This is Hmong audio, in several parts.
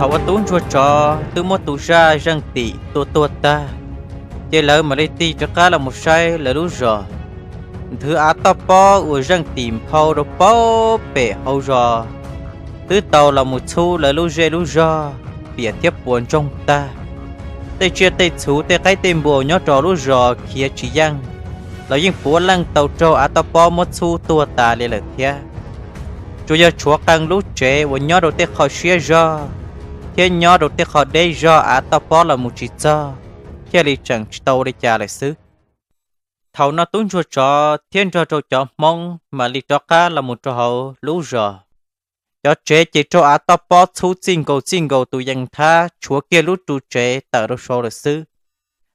Thaum uas tub ntsuag tsov twb muab tus zaj zeej tim tua tuag tag, ces lawv mam li tig rov qab los mus saib lawv lub zos. Nthwv av toj pob uas zeej tim nphau rau pab pem hauv zos twb tau los mus txhub lawv lub zej lub zog piam thiab puas ntsoog tag. Tej tsiaj tej txhu tej qaib tej npua nyob rau lub zos khiav tsis yeej los yeej puav leej tau raug av toj pob muab txhub tuag tas li lawm thiab. Tsuas yog tshuav qee lub tsev uas nyob rau tej qho siab zog thiab nyob rau tej qho deb zog av toj pob los mus tsis txog thiaj li tseem tsis tau ua li cas lawm xwb. Thaum no tub ntsuag tsov thiab nrog rau cov Hmoob mam li rov qab los mus rau hauv lub zos. Cov tsev ces raug av toj pob txhub txij nkaus txij nkaus tus yees thab tshuav kiag lub ru tsev tawm rau saud lawm xwb.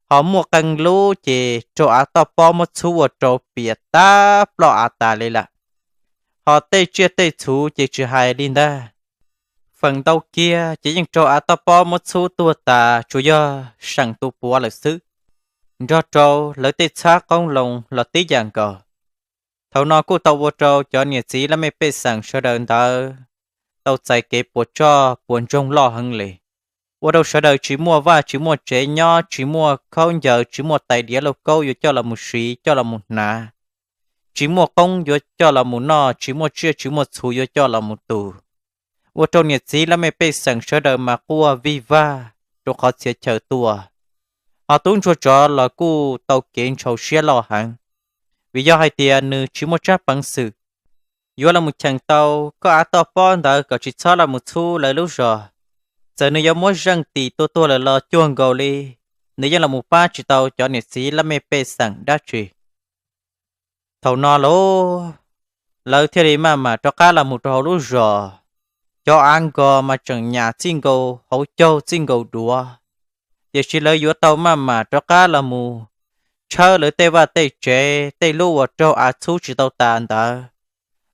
Ho muaj qee lub ces raug av toj pob muab txhub ua rau piam tab ploj av tas li lawm. Ho tej tsiaj tej txhu ces tsis hais li ntag, feem ntau kiag ces yeej raug av toj pob muab txhub tuag tas tsuas yog seem tus puav lawm xwb, nrog rau lawv tej txhab qoob loo los tib yam nkaus. Thaum no kuj tau ua rau cov niam txiv laj mej pej xeem sawv daws ntawd tau txais kev puas tsuaj puas ntsoog loj heev li. Ua rau sawv daws tsis muaj vaj tsis muaj tsev nyob, tsis muaj khaub ncaws tsis muaj tais diav lauj kaub yuav coj los mus siv coj los mus hnav, tsis muaj qoob yuav coj los mus noj, tsis muaj tsiaj tsis muaj txhu yuav coj los mus tu. Ua rau niam txiv laj mej pej xeem sawv daws mas quaj vig vag rau qhov txhia chaw tuaj. Ho tub ntsuag tsov los kuj tau kev ntshau siab loj heev, vim yog hais tias nws tsis muaj tsab peev xwm yuav los mus cheem tau koj av toj pob ntawd kom tsis txhob los mus txhub lawv lub zos. Txawm nws yuav muab zeej tim tua tuag lawm los cuag nkaus li, nws yeej los mus pab tsis tau cov niam txiv laj mej pej xeem dab tsi. Thaum no lauj, lawv thiaj li maj mam rov qab los mus rau hauv lub zos. Cov av nkos mas tseem nyam txij nkaus hauv caug txij nkaus duav, tiam sis lawv yuav tau maj mam rov qab los mus tshawb lawv tej vaj tej tsev, tej lub uas raug av txhub tsis tau tas ntawd,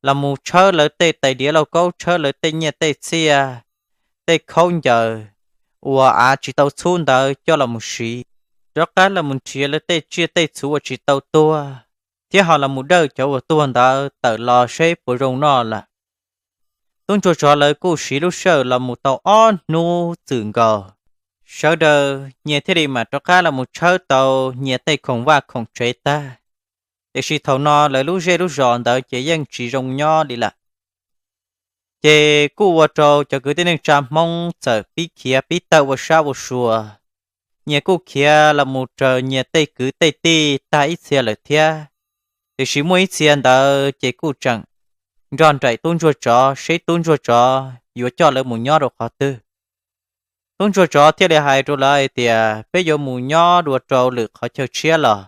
los mus tshawb lawv tej tais diav lauj kaub, tshawb lawv tej nyiaj tej txiaj, tej khaub ncaws uas av tsis tau txhub ntawd coj los mus siv, rov qab los mus nrhiav lawv tej tsiaj tej txhu uas tsis tau tuag, thiab ho los mus dawj cov uas tuag ntawd tawm los seb puas zoo noj lawm. Tub ntsuag tsov lawv kuj siv lub sij hawm los mus tau ob hnub txwm nkaus, sawv daws nyias thiaj li mam rov qab los mus tshawb tau nyias tej khoom vaj khoom tsev tag. Tiam sis thaum no lawv lub zej lub zos ntawd ces yeej tsis zoo nyob li lawm. Ces kuj ua rau cov kwv tij neej tsa Hmoob txawm pib khiav pib tawg ua sab ua sua, nyias kuj khiav los mus raws nyias tej kwv tej tij tag ib txhia lawm thiab. Tiam sis muaj ib txhia ntawd ces kuj tseem nrog nraim tub ntsuag tsov seb tub ntsuag tsov yuav coj lawv mus nyob rau qhov twg. Tub ntsuag tsov thiaj li hais rau lawv hais tias, peb yuav mus nyob dua rau lwm qhov chaw tshiab los.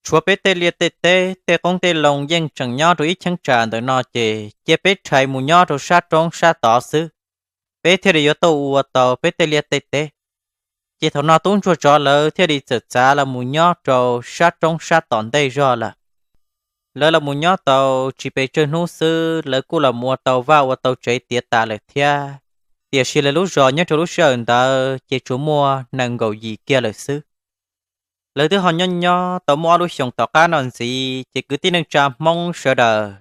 Tshuav peb tej liaj tej teb, tej qoob tej loo yeej tseem nyob rau ib cheeb tsam ntawm no ces cia peb rhais mus nyob rau sab roob sab tod xwb, peb thiaj li yuav tau ua tau peb tej liaj tej teb. Ces thaum no tub ntsuag tsov lawv thiaj li txawm txav los mus nyob rau sab roob sab tom ntej zog lawm. Lawv los mus nyob tau tsis pes tsawg hnub xwb, lawv kuj los mus ua tau vaj ua tau tsev tiav tas lawm thiab. Tiam sis lawv lub zos nyob rau lub sij hawm ntawd ces tsuas muaj nees nkaum yim kiag lawm xwb. Lawv twb ho nyob nyob tau muaj ob lub xyoos tom qab no ntxiv, ces kwv tij neej tsa Hmoob sawv daws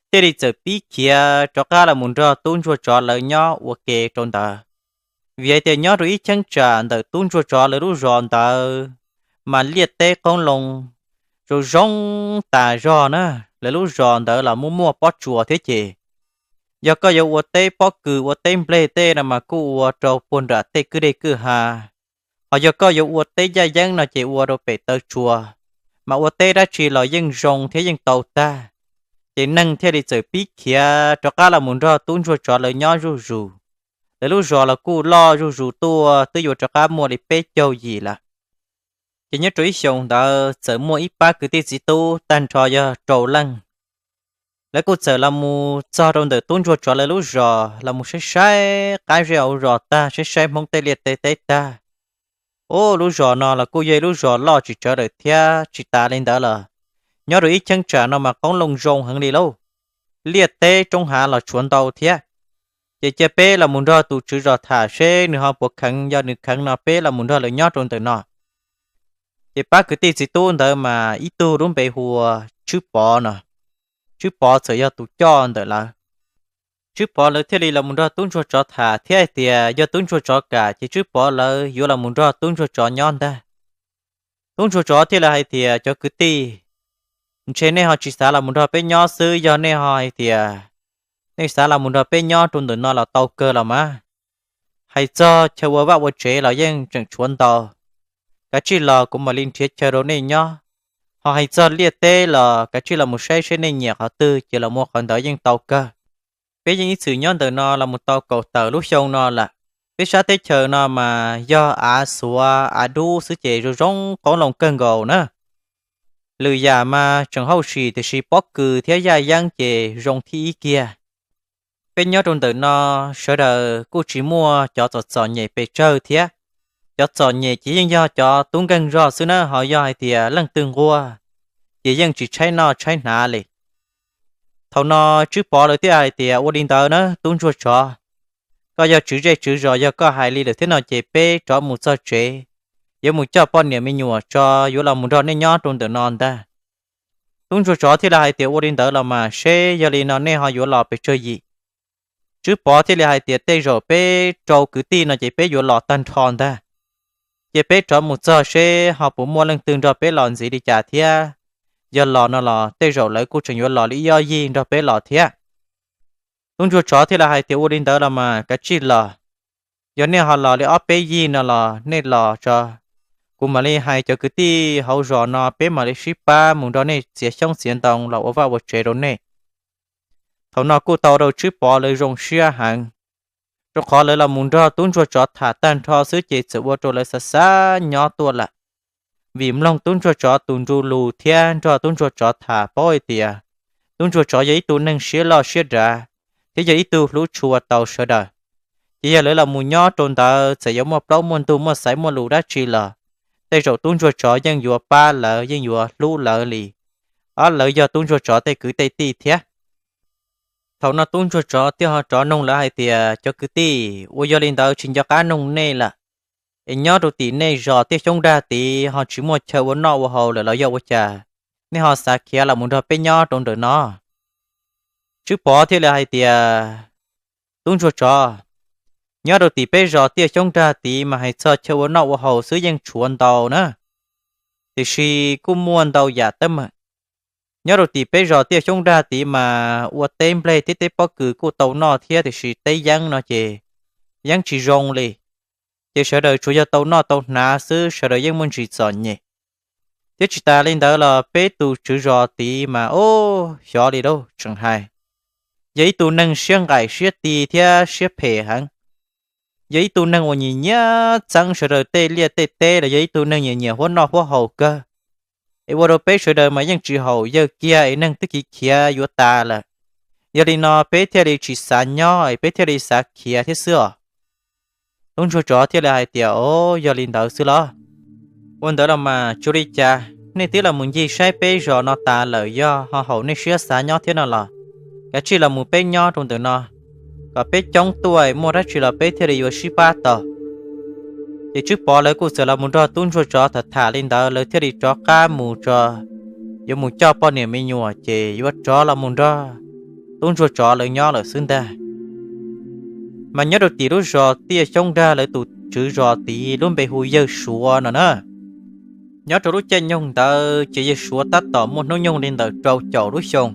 thiaj li txawm pib khiav rov qab los mus nrog tub ntsuag tsov lawv nyob ua ke rau ntawd. Vim hais tias nyob rau ib cheeb tsam ntawm tub ntsuag tsov lawv lub zos ntawd, mas liaj teb qoob loo zoo zoo tas zog na. Lawv lub zos ntawd los muaj muaj pob tsuas thiab ces, yog koj yuav ua teb pob kws ua teb nplej tej no mas kuj ua rau puag nram tej kwj deg kwj ha. Ho yog koj yuav ua teb ncaj yeeb no ces ua rau pem taw tsua, mas ua teb dab tsi los yeej zoo thiab yeej tau tag. Ces neeg thiaj li txawm pib khiav rov qab los mus nrog tub ntsuag tsov lawv nyob zuj zus. Lawv lub zos los kuj loj zuj zus tuaj twb yuav rov qab muaj li peb caug yim lawm. Ces nyob rau ib xyoos ntawd txawm muaj ib pab kwv tij txiv tub tag nrho yog rau leej. Lawv kuj txawm los mus txog rau ntawm tub ntsuag tsov lawv lub zos los mus saib saib qab zej hauv zos tag, saib saib Hmoob tej liaj tej teb tag. Ub, lub zos no los kuj yog ib lub zos loj tsis tsawg lawm thiab, tsis tas li ntawd los nyob rau ib cheeb tsam no mas qoob loo zoo heev li lauj. Liaj teb roob hav los tshuav ntau thiab. Ces cia peb los mus nrog tus tswv zos tham seb nws ho puas kheev, yog nws kheev no peb los mus nrog lawv nyob rau ntawm no. Ces pab kwv tij txiv tub ntawd mas ib tug lub npe hu ua Tswb Pov no. Tswb Pov txawm yog tus coj ntawm lawv. Tswb Pov lawv thiaj li los mus nrog tub ntsuag tsov tham thiab hais tias yog tub ntsuag tsov kam ces Tswb Pov lawv yuav los mus nrog tub ntsuag tsov nyob ntag. Tub ntsuag tsov thiaj li hais tias, cov kwv tij, ntshe nej ho tsis xav los mus nrog peb nyob xwb, yog nej ho hais tias nej xav los mus nrog peb nyob rau ntawm no los tau kawg los mas. Hais txog chaw ua vaj ua tsev los yeej tseem tshuav ntau, kav tsij los kuv mam li nrhiav chaw rau nej nyob. Ho hais txog liaj teb los kav tsij los mus saib seb nej nyiam qhov twg ces los mus qhov ntawd yeej tau kawg. Peb yeej ib txwm nyob ntawm no los mus tau kaum tawm lub xyoo no lawm. Peb sab teb chaws no mas yog av xuav av dub xwb ces zoo zoo qoob loo kawg nkaus na. Lwm yam mas tseem hauj sim tiam sis pob kws thiab yaj yeeb ces zoo thib ib kiag. Peb nyob rau ntawm no sawv daws kuj tsis muaj cov txom txom nyem pes tsawg thiab. Cov txom nyem ces yeej yog cov tub nkeeg zog xwb na, ho yog hais tias leej twg nquag ces yeej tsis tshaib noj tshaib hnav li. Thaum no Tswb Pov lawv thiaj hais tias, ua li ntawd na tub ntsuag tsov, koj yog tswv zej tswv zos, yog koj hais li lawm thiab no ces peb rov mus txog tsev, yuav mus coj poj niam me nyuam tso, yuav los mus nrog nej nyob rau ntawm no ntag. Tub ntsuag tsov thiaj li hais tias, ua li ntawd los mas seb yog li no nej ho yuav los pes tsawg yim? Tswb Pov thiaj li hais tias, tej zaum peb rau kwv tij no ces peb yuav los tag nrho ntag. Ces peb rov mus txog seb ho puas muaj leej twg nrog peb los ntxiv li cas thiab. Yog los no los tej zaum lawv kuj tseem yuav los li ib ob yig nrog peb los thiab. Tub ntsuag tsov thiaj li hais tias, ua li ntawd los mas kav tsij los. Yog nej ho los li ob peb yig no los nej los tso, kuv mam li hais cov kwv tij hauv zos no peb mam li sib pab mus nrog nej txiav xyoob txiav ntoo los ua vaj ua tsev rau nej. Thaum no kuj tau rau Tswb Pov lawv zoo siab heev, rau qhov lawv los mus nrog tub ntsuag tsov tham tag nrho xwb ces txawm ua rau lawv xav xav nyob tuaj lawm. Vim mloog tub ntsuag tsov tus nru lus thiab nrog tub ntsuag tsov tham paub hais tias tub ntsuag tsov yog ib tug neeg siab loj siab dav, thiab yog ib tug hlub tshua tau sawv daws. Ces yog lawv los mus nyob rau ntawd txawm yuav muaj plaub muaj ntug muaj xaiv muaj lus dab tsi los tej zaum tub ntsuag tsov yeej yuav pab lawv yeej yuav hlub lawv li, ob lawv yog tub ntsuag tsov tej kwv tej tij thiab. Thaum no tub ntsuag tsov thiaj ho rov nug lawv hais tias, cov kwv tij, uas yog li ntawd tsis nco qab nug nej lawm, es nyob rau tim nej zos Tiaj Xyoob Dag tid ho tsis muaj chaw ua noj ua haus lawm los yog ua cas nej ho xav khiav los mus nrog peb nyob rau ntawm no? Tswb Pov thiaj li hais tias, tub ntsuag tsov, nyob rau tim peb zos Tiaj Xyoob Dag tid mas hais txog chaw ua noj ua haus xwb yeej tshuav ntau na, tiam sis kuj muaj ntau yam teeb meem. Nyob rau tim peb zos Tiaj Xyoob Dag tid mas ua teb nplej thiab teb pob kws kuj tau noj thiab tiam sis teb yeeb no ces yeeb tsis zoo li, ces sawv daws tsuas yog tau noj tau hnav xwb, sawv daws yeej muaj ntsis txom nyem. Thiab tsis tas li ntawd los peb tus tswv zos tid mas ub xyov li lauj, tseem hais yog ib tug neeg siab nqaim siab ti thiab siab phem heev, yog ib tug neeg uas nyiam nyiam txeeb sawv daws tej liaj tej teb los yog ib tug neeg nyiam nyiam huab noj huab haus kawg, es ua rau peb sawv daws mas yeej tsis haum yawg kiag es neeg twb khiav khiav yuav tas lawm. Yog li no peb thiaj li tsis xav nyob es peb thiaj li xav khiav thiab xwb os. Tub ntsuag tsov thiaj li hais tias, o, yog li ntawd xwb los, ua ntawd los mas tsis ua li cas, nej twb los mus ncig saib peb zos no tas lawm, yog ho haum nej siab xav nyob thiab no los kav tsij los mus peb nyob rau ntawm no, kom peb coob tuaj muaj dab tsi los peb thiaj li yuav sib pab tau. Ces Tswb Pov lawv kuj txawm los mus nrog tub ntsuag tsov tham tham li ntawd lawv thiaj li rov qab mus tso, yuav mus coj poj niam me nyuam ces yuav rov los mus nrog tub ntsuag tsov lawv nyob lawm xwb ntag. Mas nyob rau tim lub zos Tiaj Xyoob Dag lawv tus tswv zos tid lub npe hu Yawg Suav no na. Nyob rau lub caij nyoog ntawd ces Yawg Suav tab tom muaj hnub nyoog li ntawm rau caum lub xyoo.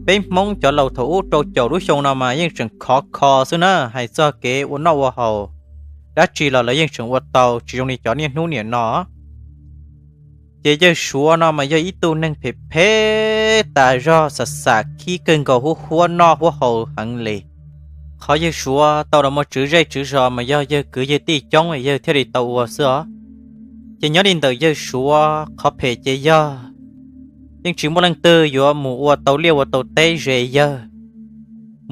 Peb Hmoob cov laus thaum ub rau caum lub xyoo no mas yeej tseem khov kho xwb na, hais txog kev ua noj ua haus dab tsi los lawv yeej tseem ua tau, tsis zoo li cov niaj hnub niam no. Ces Yawg Suav no mas yog ib tug neeg phem phem tas zog, xam xam khib kawg nkaus, huab huab noj huab haus heev li. Qhov Yawg Suav tau los mus tswv zej tswv zos mas yog yawg kwv yawg tij coob yawg thiaj li tau ua xwb os. Ces nyob li ntawm Yawg Suav qhov phem ces yog yeej tsis muaj leej twg yuav mus ua tau liaj ua tau teb ze yawg.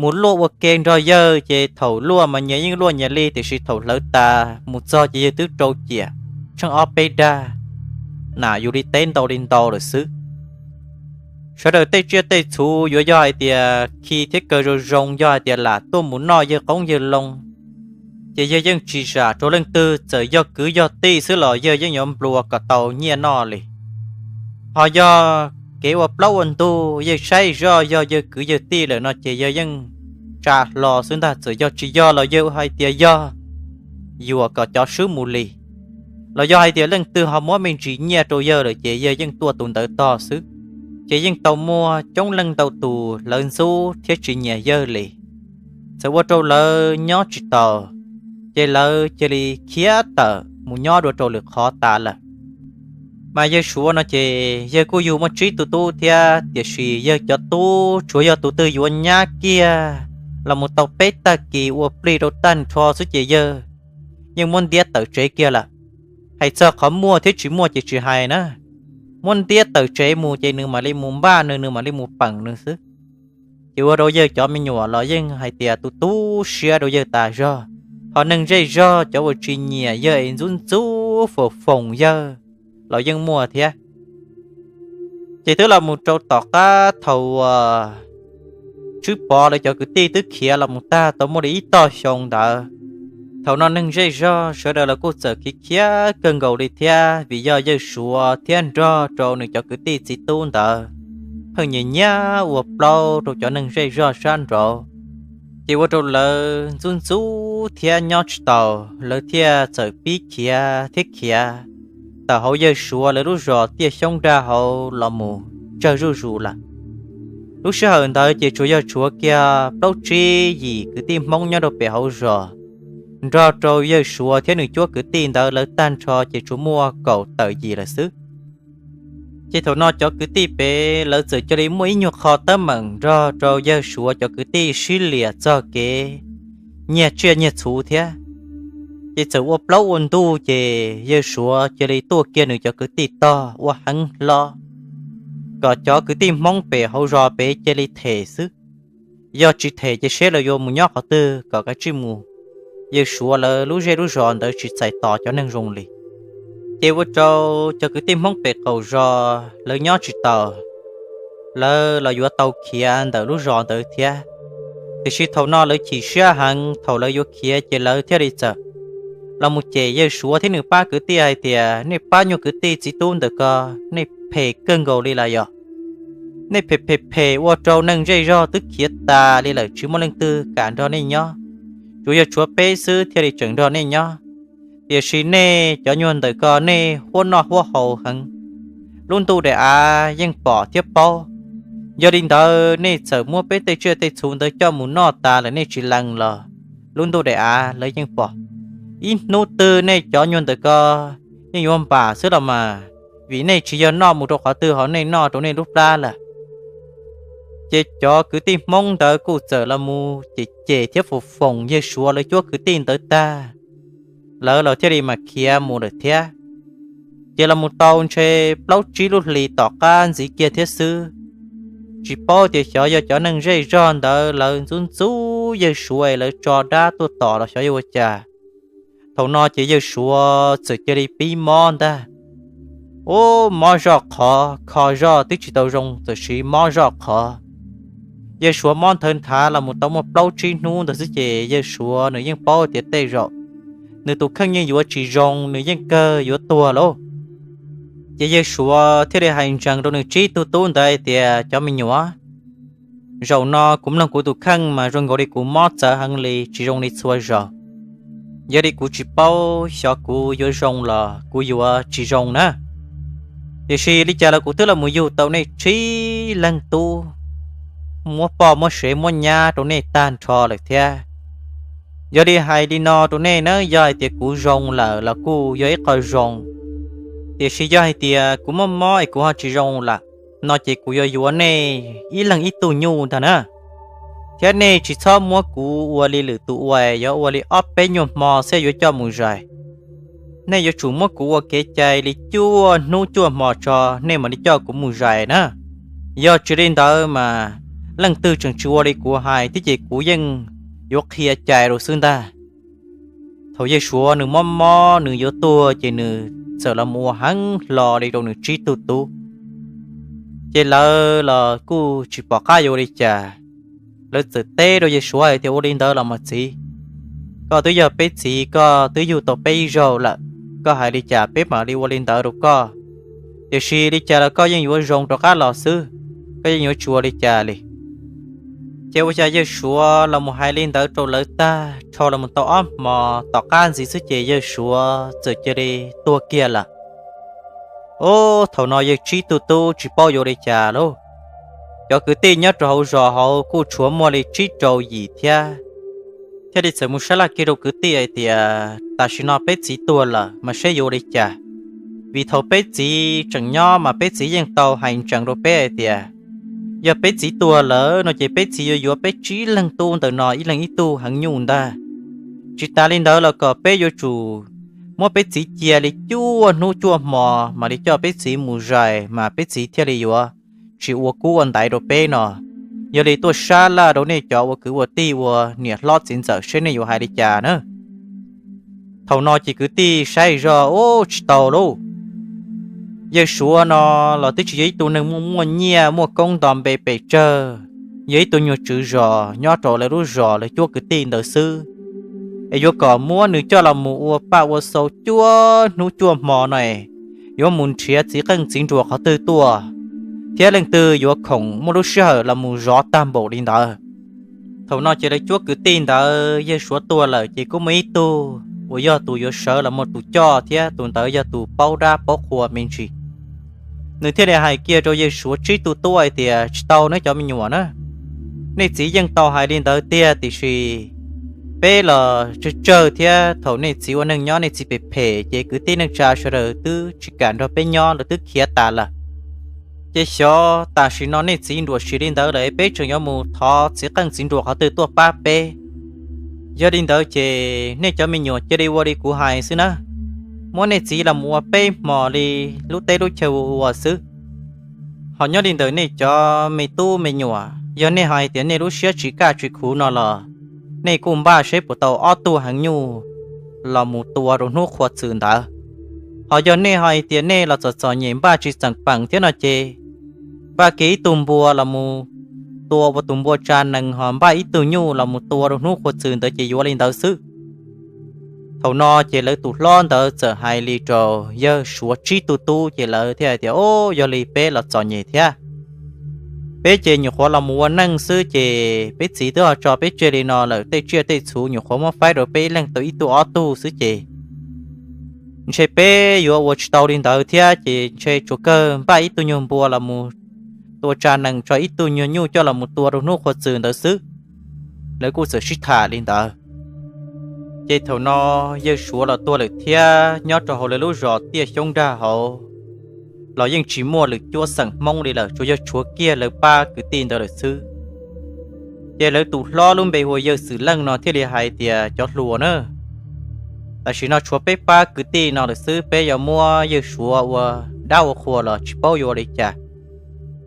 Mus luaj ua ke nrog yawg ces thaum luaj mas nyias yeej luaj nyias li, tiam sis thaum hlawv tas mus txog ces yawg twb rau ciam tsheej ob peb dag, nam yus li teb ntau li ntau lawm xwb. Sawv daws tej tsiaj tej txhu yuav yog hais tias khi thiab kaw zoo zoo, yog hais tias lam tuaj mus noj yawg qoob yawg loo, ces yawg yeej tsis zam rau leej twg, txawm yog kwv yog tij xwb los yawg yeej yuav nplua kom tau nyiaj noj li. Ho yog kev ua plaub ua ntug yawg saib zoj yog yawg kwv yawg tij lawm no ces yawg yeej tsa hlo xwb ntag. Txawm yog tsis yog los yawg hais tias yog yuam kom cov swb mus li, los yog hais tias leej twg ho muab me ntsis nyiaj rau yawg lawm ces yawg yeej tuaj tus ntawd tog xwb. Ces yeej tau muaj coob leej ntau tus lawv ntxub thiab tsis nyiam yawg li. Txawm ua rau lawv nyob tsis taus, ces lawv cia li khiav tawm mus nyob dua rau lwm qhov tas lawm. Mas yawg Suav no ces yawg kuj yug muaj tsib tug tub thiab, tiam sis yawg cov tub tsuas yog tus twg yuav nyab kiag los mus tau peb tag kis ua plig rau tag nrho xwb ces yawg yeej muab ntiab tawm tsev kiag lawm. Hais txog qhov muaj thiab tsis muaj ces tsis hais na, muab ntiab tawm tsev mus ces nws mam li mus npaj nws, nws mam li mus peem nws xwb. Ces ua rau yawg cov me nyuam los yeej hais tias tu tu siab rau yawg tas zog, ho neeg zej zog cov uas tsis nyiam yawg es ntxub ntxub foom foom yawg los yeej muaj thiab. Ces twb los mus rau tom qab thaum uas Tswb Pov lawv cov kwv tij twb khiav los mus tag tau muaj li ib tog xyoo ntawd. Thaum no neeg zej zog sawv daws los kuj txawm khiav khiav kawg nkaus li thiab, vim yog yawg Suav thiab nrog rau nws cov kwv tij txiv tub ntawd pheej nyiam nyiam ua plaub rau cov neeg zej zog sab nraud. Ces ua rau lawv ntxub ntxub thiab nyob tsis taus, lawv thiaj txawm pib khiav thiab khiav tawm hauv yawg Suav lawv lub zos Tiaj Xyoob Dag hauv los mus tsawg zuj zus lawm. Lub sij hawm ntawd ces tsuas yog tshuav kiag plaub tsib yim kwv tij Hmoob nyob rau pem hauv zos, nrog rau yawg Suav thiab nws cuab kwv tij ntawd lawv tag nrho ces tsuas muaj kaum tawm yim lawm xwb. Ces thaum no cov kwv tij pem lawv txawm cia li muaj ib nyuag qho teeb meem nrog rau yawg Suav cov kwv tij sib liam txog kev nyiag tsiaj nyiag txhu thiab. Ces txawm ua plaub ua ntuj ces yawg Suav cia li tuaj kiag nws cov kwv tij tog ua heev hlo, kom cov kwv tij Hmoob pem hauv zos pem cia li them xwb. Yog tsis them ces seb lawv yuav mus nyob qhov twg kom kav tsij mus, yawg Suav lawv lub zej lub zos ntawd tsis txais tos cov neeg zoo li. Ces ua rau cov kwv tij Hmoob pem qaum zos lawv nyob tsis taus, lawv los yuav tau khiav ntawm lub zos ntawd thiab. Tiam sis thaum no lawv chim siab heev, thaum lawv yuav khiav ces lawv thiaj li txawm los mus cem yawg Suav thiab nws pab kwv tij hais tias, nej pab nyuag kwv tij txiv tub ntawm ko, nej phem kawg nkaus li lawm yom. Nej phem phem phem ua rau neeg zej zog twb khiav tas li lawm, tsis muaj leej twg kam nrog nej nyob, tsuas yog tshuav peb xwb thiaj li tseem nrog nej nyob. Tiam sis nej cov nyuag ntawm ko nej huab noj huab haus heev, lub ntuj daim av yeej pom thiab paub. Yog li ntawd nej txawm muab peb tej tsiaj tej txhu ntawd coj mus noj tas lawm nej tsis lees los lub ntuj daim av lawv yeej pom. Ib hnub twg nej cov nyuag ntawm ko yeej yuav npam xwb los mas, vim nej tsis yog noj mus rau qhov twg ho nej noj rau nej lub plab lawm. Ces cov kwv tij Hmoob ntawd kuj txawm los mus cem cem thiab foom foom yawg Suav lawv cuab kwv tij ntawd tag, lawv los thiaj li mam khiav mus lawm thiab. Ces los mus tau ntshe plaub tsib lub hlis tom qab ntxiv kiag thiab xwb, tsis paub tias xyov yog cov neeg zej zog ntawd lawv ntxub ntxub yawg Suav es lawv tso dab tuaj tom los xyov yog ua cas. Thaum no ces yawg Suav txawm cia li pib mob ntag. Ub, mob zoj qhov, kho zoj twb tsis tau zoo, txawm siv mob zoj qhov. Yawg Suav mob nthawv nthav los mus tau muaj plaub tsib hnub ntawd xwb ces yawg Suav nws yeej paub tias tej zaum nws tus kheej yeej yuav tsis zoo, nws yeej kawg yuav tuag lauj. Ces yawg Suav thiaj li hais ntsees rau nws tsib tug tub ntawd hais tias, cov me nyuam, zaum no kuv mloog kuv tus kheej mas zoo nkaus li kuv mob txawv heev li, tsis zoo li txhua zaus. Yog li kuv tsis paub xyov kuv yuav zoo los kuv yuav tsis zoo na. Tiam sis li cas los kuv twb los mus yug tau nej tsib leeg tub, muab poj muab sev muab nyab rau nej tag nrho lawm thiab. Yog li hais li no rau nej na, yog hais tias kuv zoo lawm los kuj yog ib qho zoo, tiam sis yog hais tias kuv mob mob es kuv ho tsis zoo lawm no ces kuv yuav yuav nej ib leeg ib tug nyuj ntag na. Thiab nej tsis txhob muab kuv ua li lwm tus ua, yuav ua li ob peb nyuag hmo xwb yuav coj mus zais. Nej yuav tsum muab kuv ua kev cai li cuaj hnub cuaj hmo tso nej mam li coj kuv mus zais na. Yog tsis li ntawd mas leej twg tseem tsis ua li kuv hais thiab ces kuv yeej yuav qhia cai rau xwb ntag. Thaum yawg Suav nws mob mob nws yuav tuag ces nws txawm los mus ua heev hlo li rau nws tsib tug tub. Ces lawv los kuj tsis pom qab yuav ua li cas, lawv txawm teb rau yawg Suav hais tias, ua li ntawd los mas txiv, koj twb yog peb txiv, koj twb yug tau peb ib zaug lawm, koj hais li cas peb mam li ua li ntawd rau koj. Tiam sis li cas los koj yeej yuav zoo rov qab los xwb, koj yeej yuav tsis ua li cas li. Ces ua cas yawg Suav los mus hais li ntawd rau lawv tag, dhau los mus tau ob hmos tom qab ntxiv xwb ces yawg Suav txawm cia li tuag kiag lawm. Ub, thaum no yawg tsib tug tub tsis paub yuav li cas lauj. Cov kwv tij nyob rau hauv zos hauv kuj tshuav muaj li tsib rau yim thiab, thiaj li txawm mus sab laj kiag rau kwv tij hais tias tam sim no peb txiv tuag lawm mas seb yuav ua li cas. Vim thaum peb txiv tseem nyob mas peb txiv yeej tau hais ntsees rau peb hais tias yog peb txiv tuag lawm no ces peb txiv yuav yuav peb tsib leeg tub ntawm no ib leeg ib tug heev nyuj ntag. Tsis tas li ntawd los kom peb yuav tsum muab peb txiv cia li cuaj hnub cuaj hmo mam li coj peb txiv mus zais mas peb txiv thiaj li yuav tsis ua kub ua ntaiv rau peb no. Yog li tuaj sab laj rau nej cov ua kwv ua tij ua niam hlob txiv ntxawm seb nej yuav hais li cas na. Thaum no ces kwv tij saib zog, ub, tsis tau lauj. Yawg Suav no los twb tsis yog ib tug neeg muaj muaj nyiaj muaj koob nto npe pes tsawg, yog ib tug nyuag tswv zos nyob rau lawv lub zos lawv cuab kwv tij ntawd xwb. Es yuav kom muab nws coj los mus ua paj ua xau cuaj hnub cuaj hmo no es yuav mus nrhiav txiv qeej txiv nruas qhov twg tuaj, thiab leej twg yuav khoom muaj lub sij hawm los mus zov tag npaum li ntawd. Thaum no ces lawv cuab kwv tij ntawd yawg Suav tuag lawm ces kuj muaj ib tug uas yog tus yuav sawv los mus tus coj thiab tus ntawd yog tus paub dab paub qhua me ntsis. Nws thiaj li hais kiag rau yawg Suav tsib tug tub hais tias, tsis tau, neb cov me nyuam na, nej txiv yeej tau hais li ntawd tiag tiam sis peb los tsawg tsawg thiab thaum nej txiv ua neej nyob nej txiv phem phem ces kwv tij neej tsa sawv daws twb tsis kam nrog peb nyob, lawv twb khiav tas lawm. Ces xyov tam sim no nej txiv nruam sim li ntawd lawm peb tseem yuav mus thov txiv qeej txiv nruas qhov twg tuaj pab peb. Yog li ntawd ces nej cov me nyuam cia li ua li kuv hais xwb na, muab nej txiv los mus ua peb hmos li lub teb lub chaw ua ua xwb. Ho nyob li ntawm nej cov me tub me nyuam, yog nej hais tias nej lub siab tsis kaj tsis khuv no los nej kuj npaj seb puas tau ob tug heev nyuj los mus tua rau hnub qhua txws ntawd. Ho yog nej hais tias nej los txom txom nyem npaj tsis txeem peem thiab no ces npaj kiag ib tug npua los mus tua ua tus npua tsa nees ho npaj ib tug nyuj los mus tua rau hnub qhua txws ntawd ces yuav li ntawd xwb. Thaum no ces lawv tus hlob ntawd txawm hais li rau yawg Suav tsib tug tub ces lawv thiaj hais tias, o, yog li peb los txom nyem thiab, peb ces nyuam qhuav los mus ua neej xwb ces peb txiv twb ho tso peb tseg li no lawm, tej tsiaj tej txhu nyuam qhuav muab faib rau peb ib leeg tau ib tug ob tug xwb ces ntshe peb yuav ua tsis tau li ntawd thiab ces ntshe tsuas kawg npaj ib tug nyuag npua los mus tua tsa nees tso ib tug nyuag nyuj coj los mus tua rau hnub qhua txws ntawd xwb. Lawv kuj txawm sib tham li ntawd. Ces thaum no yawg Suav los tuag lawm thiab nyob rau hauv lawv lub zos Tiaj Xyoob Nrag hauv los yeej tsis muaj lwm cuab xeem Hmoob li lawm, tsuas yog tshuav kiag lawv pab kwv tij ntawd lawm xwb. Ces lawv tus hlob lub npe hu ua yawg Xwm Leej no thiaj li hais tias, cov hluas na, tam sim no tshuav peb pab kwv tij no lawm xwb, peb yuav muab yawg Suav ua dab ua qhua los tsis paub yuav ua li cas.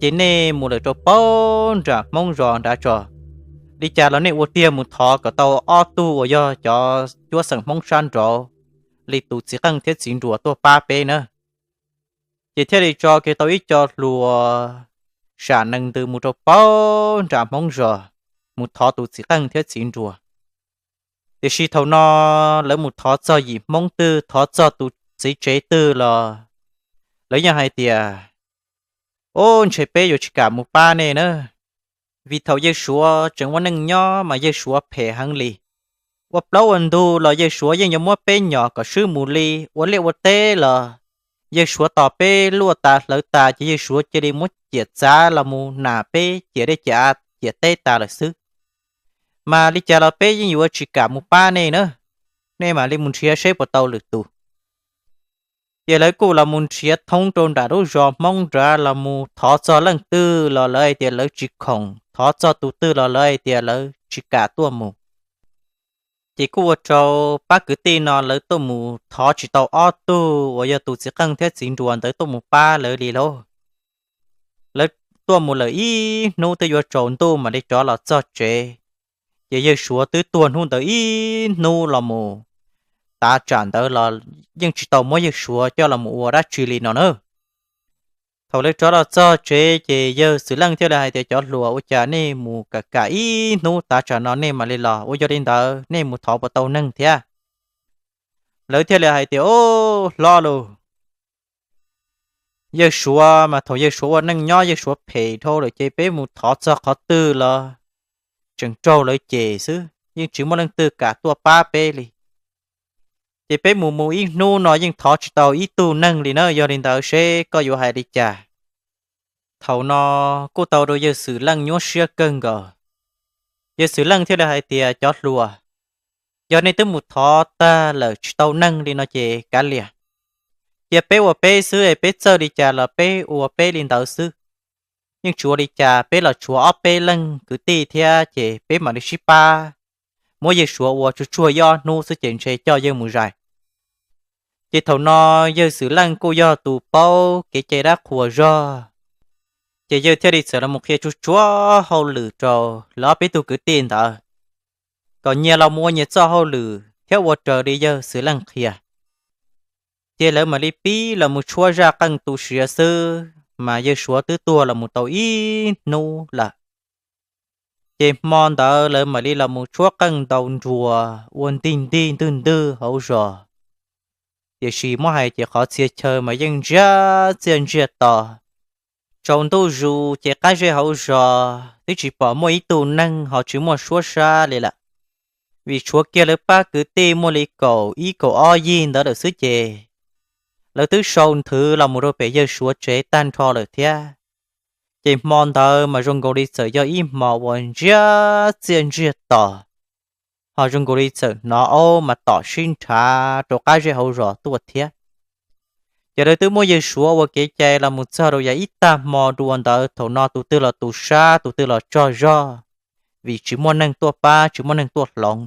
Ces nej mus lawm rau paub nram Hmoob zos nrad tso, li cas los nej ua tiag mus thov kom tau ob tug uas yog cov cuab xeem Hmoob sab nraud li tus txiv qeej thiab txiv nruas tuaj pab peb na. Ces thiaj li tso kiag tau ib co hluas sam nees ntws mus rau paub nram Hmoob zos mus thov tus txiv qeej thiab txiv nruas. Tiam sis thaum no lawv mus thov txog yim Hmoob twg, thov txog tus txiv tsev twg los lawv yeej hais tias, o, ntshe peb yuav tsis kam mus pab nej na, vim thaum yawg Suav tseem ua neej nyob mas yawg Suav phem heev li. Ua plaub ua ntug los yawg Suav yeej yuav muab peb nyom kom swb mus li, ua liaj ua teb los yawg Suav tos peb luaj tas hlawv tas ces yawg Suav cia li muab ciam txav los mus nam peb ciam liaj ciam av ciam teb tas lawm xwb. Mas li cas los peb yeej yuav tsis kam mus pab nej na, nej mam li mus nrhiav seb puas tau lwm tus. Ces lawv kuj los mus nrhiav thoob rau nram lub zos Hmoob nrad los mus thov txog leej twg los lawv hais tias lawv tsis khoom, thov txog tus twg los lawv hais tias lawv tsis kam tuaj mus. Ces kuj ua rau pab kwv tij no lawv tuaj mus thov tsis tau ob tug uas yog tus txiv qeej thiab txiv nruas ntawd tuaj mus pab lawv li lauj. Lawv tuaj mus lawm ib hnub twb yuav tsaus ntuj mam li rov los txog tsev. Ces yawg Suav twb tuag hnub ntawd ib hnub los mus, tav tsam ntawd los yeej tsis tau muab yawg Suav coj los mus ua dab tsi li no na. Thaum lawv rov los txog tsev ces yawg Xwm Leej thiaj li hais tias, cov hluas, ua cas nej mus kam kam ib hnub tav tsam no nej mam li los, ua yog li ntawd nej mus thov puas tau neeg thiab? Lawv thiaj li hais tias, o, hlob lauj, yawg Suav mas thaum yawg Suav ua neej nyob yawg Suav phem dhau lawm ces peb mus thov txog qhov twg los tseem raug lawv cem xwb, yeej tsis muaj leej twg kam tuaj pab peb li. Ces peb mus mus ib hnub no yeej thov tsis tau ib tug neeg li na, yog li ntawd seb koj yuav hais li cas? Thaum no kuj tau rau yawg Xwm Leej nyuaj siab kawg nkaus. Yawg Xwm Leej thiaj li hais tias, Cov hluas, yog nej twb mus thov tag lawm tsis tau neeg li no ces kav liam, cia peb ua peb xwb es peb txawj li cas los peb ua peb li ntawd xwb. Yeej tsis ua li cas, peb los tshuav ob peb leeg kwv tij thiab ces peb mam li sib pab muab yawg Suav ua tsuag tsuag ib ob hnub xwb ces ntshe coj yawg mus zais. Ces thaum no yawg Xwm Leej kuj yog tus paub kev cai dab qhuas zog, ces yawg thiaj li txawm los mus qhia tsuag tsuag hauj lwm rau lawv ob peb tug kwv tij ntawd, kom nyias los mus ua nyias txoj hauj lwm thiab ua raws li yawg Xwm Leej qhia. Ces lawv mam li pib los mus tshuab zaj qeej tu siav xwb mas yawg Suav twb tuag los mus tau ib hnub lawm. Ces hmo ntawd lawv mam li los mus tshuab qeej ntaus nruas ua ntig ntig ntwg ntwg hauv zos. Tiam sis muab hais ces qhov txhia chaw mas yeej ntsiag txiaj ntsiag to. Tsaus ntuj zus ces qab zej hauv zos twb tsis pom muaj ib tug neeg ho tsis muaj suab sab li lawm, vim tshuav kiag lawv pab kwv tij muaj li kaum ib kaum ob yig ntawd lawm xwb ces lawv twb sau nthwv los mus rau pem yawg Suav tsev tag nrho lawm thiab. Ces hmo ntawd mas zoo nkaus li txawm yog ib hmo uas ntsiag txiaj ntsiag to, ho zoo nkaus li txawm hnov aub mas tom sib nrhav rau qab zej hauv zos tuaj thiab. Ces lawv twb muab yawg Suav ua kev cai los mus txog rau yav ib tag hmo dua ntawd, thaum no tus twg los tus sab tus twg los tsaug zog, vim tsis muaj neeg tuaj pab tsis muaj neeg tuaj hloov.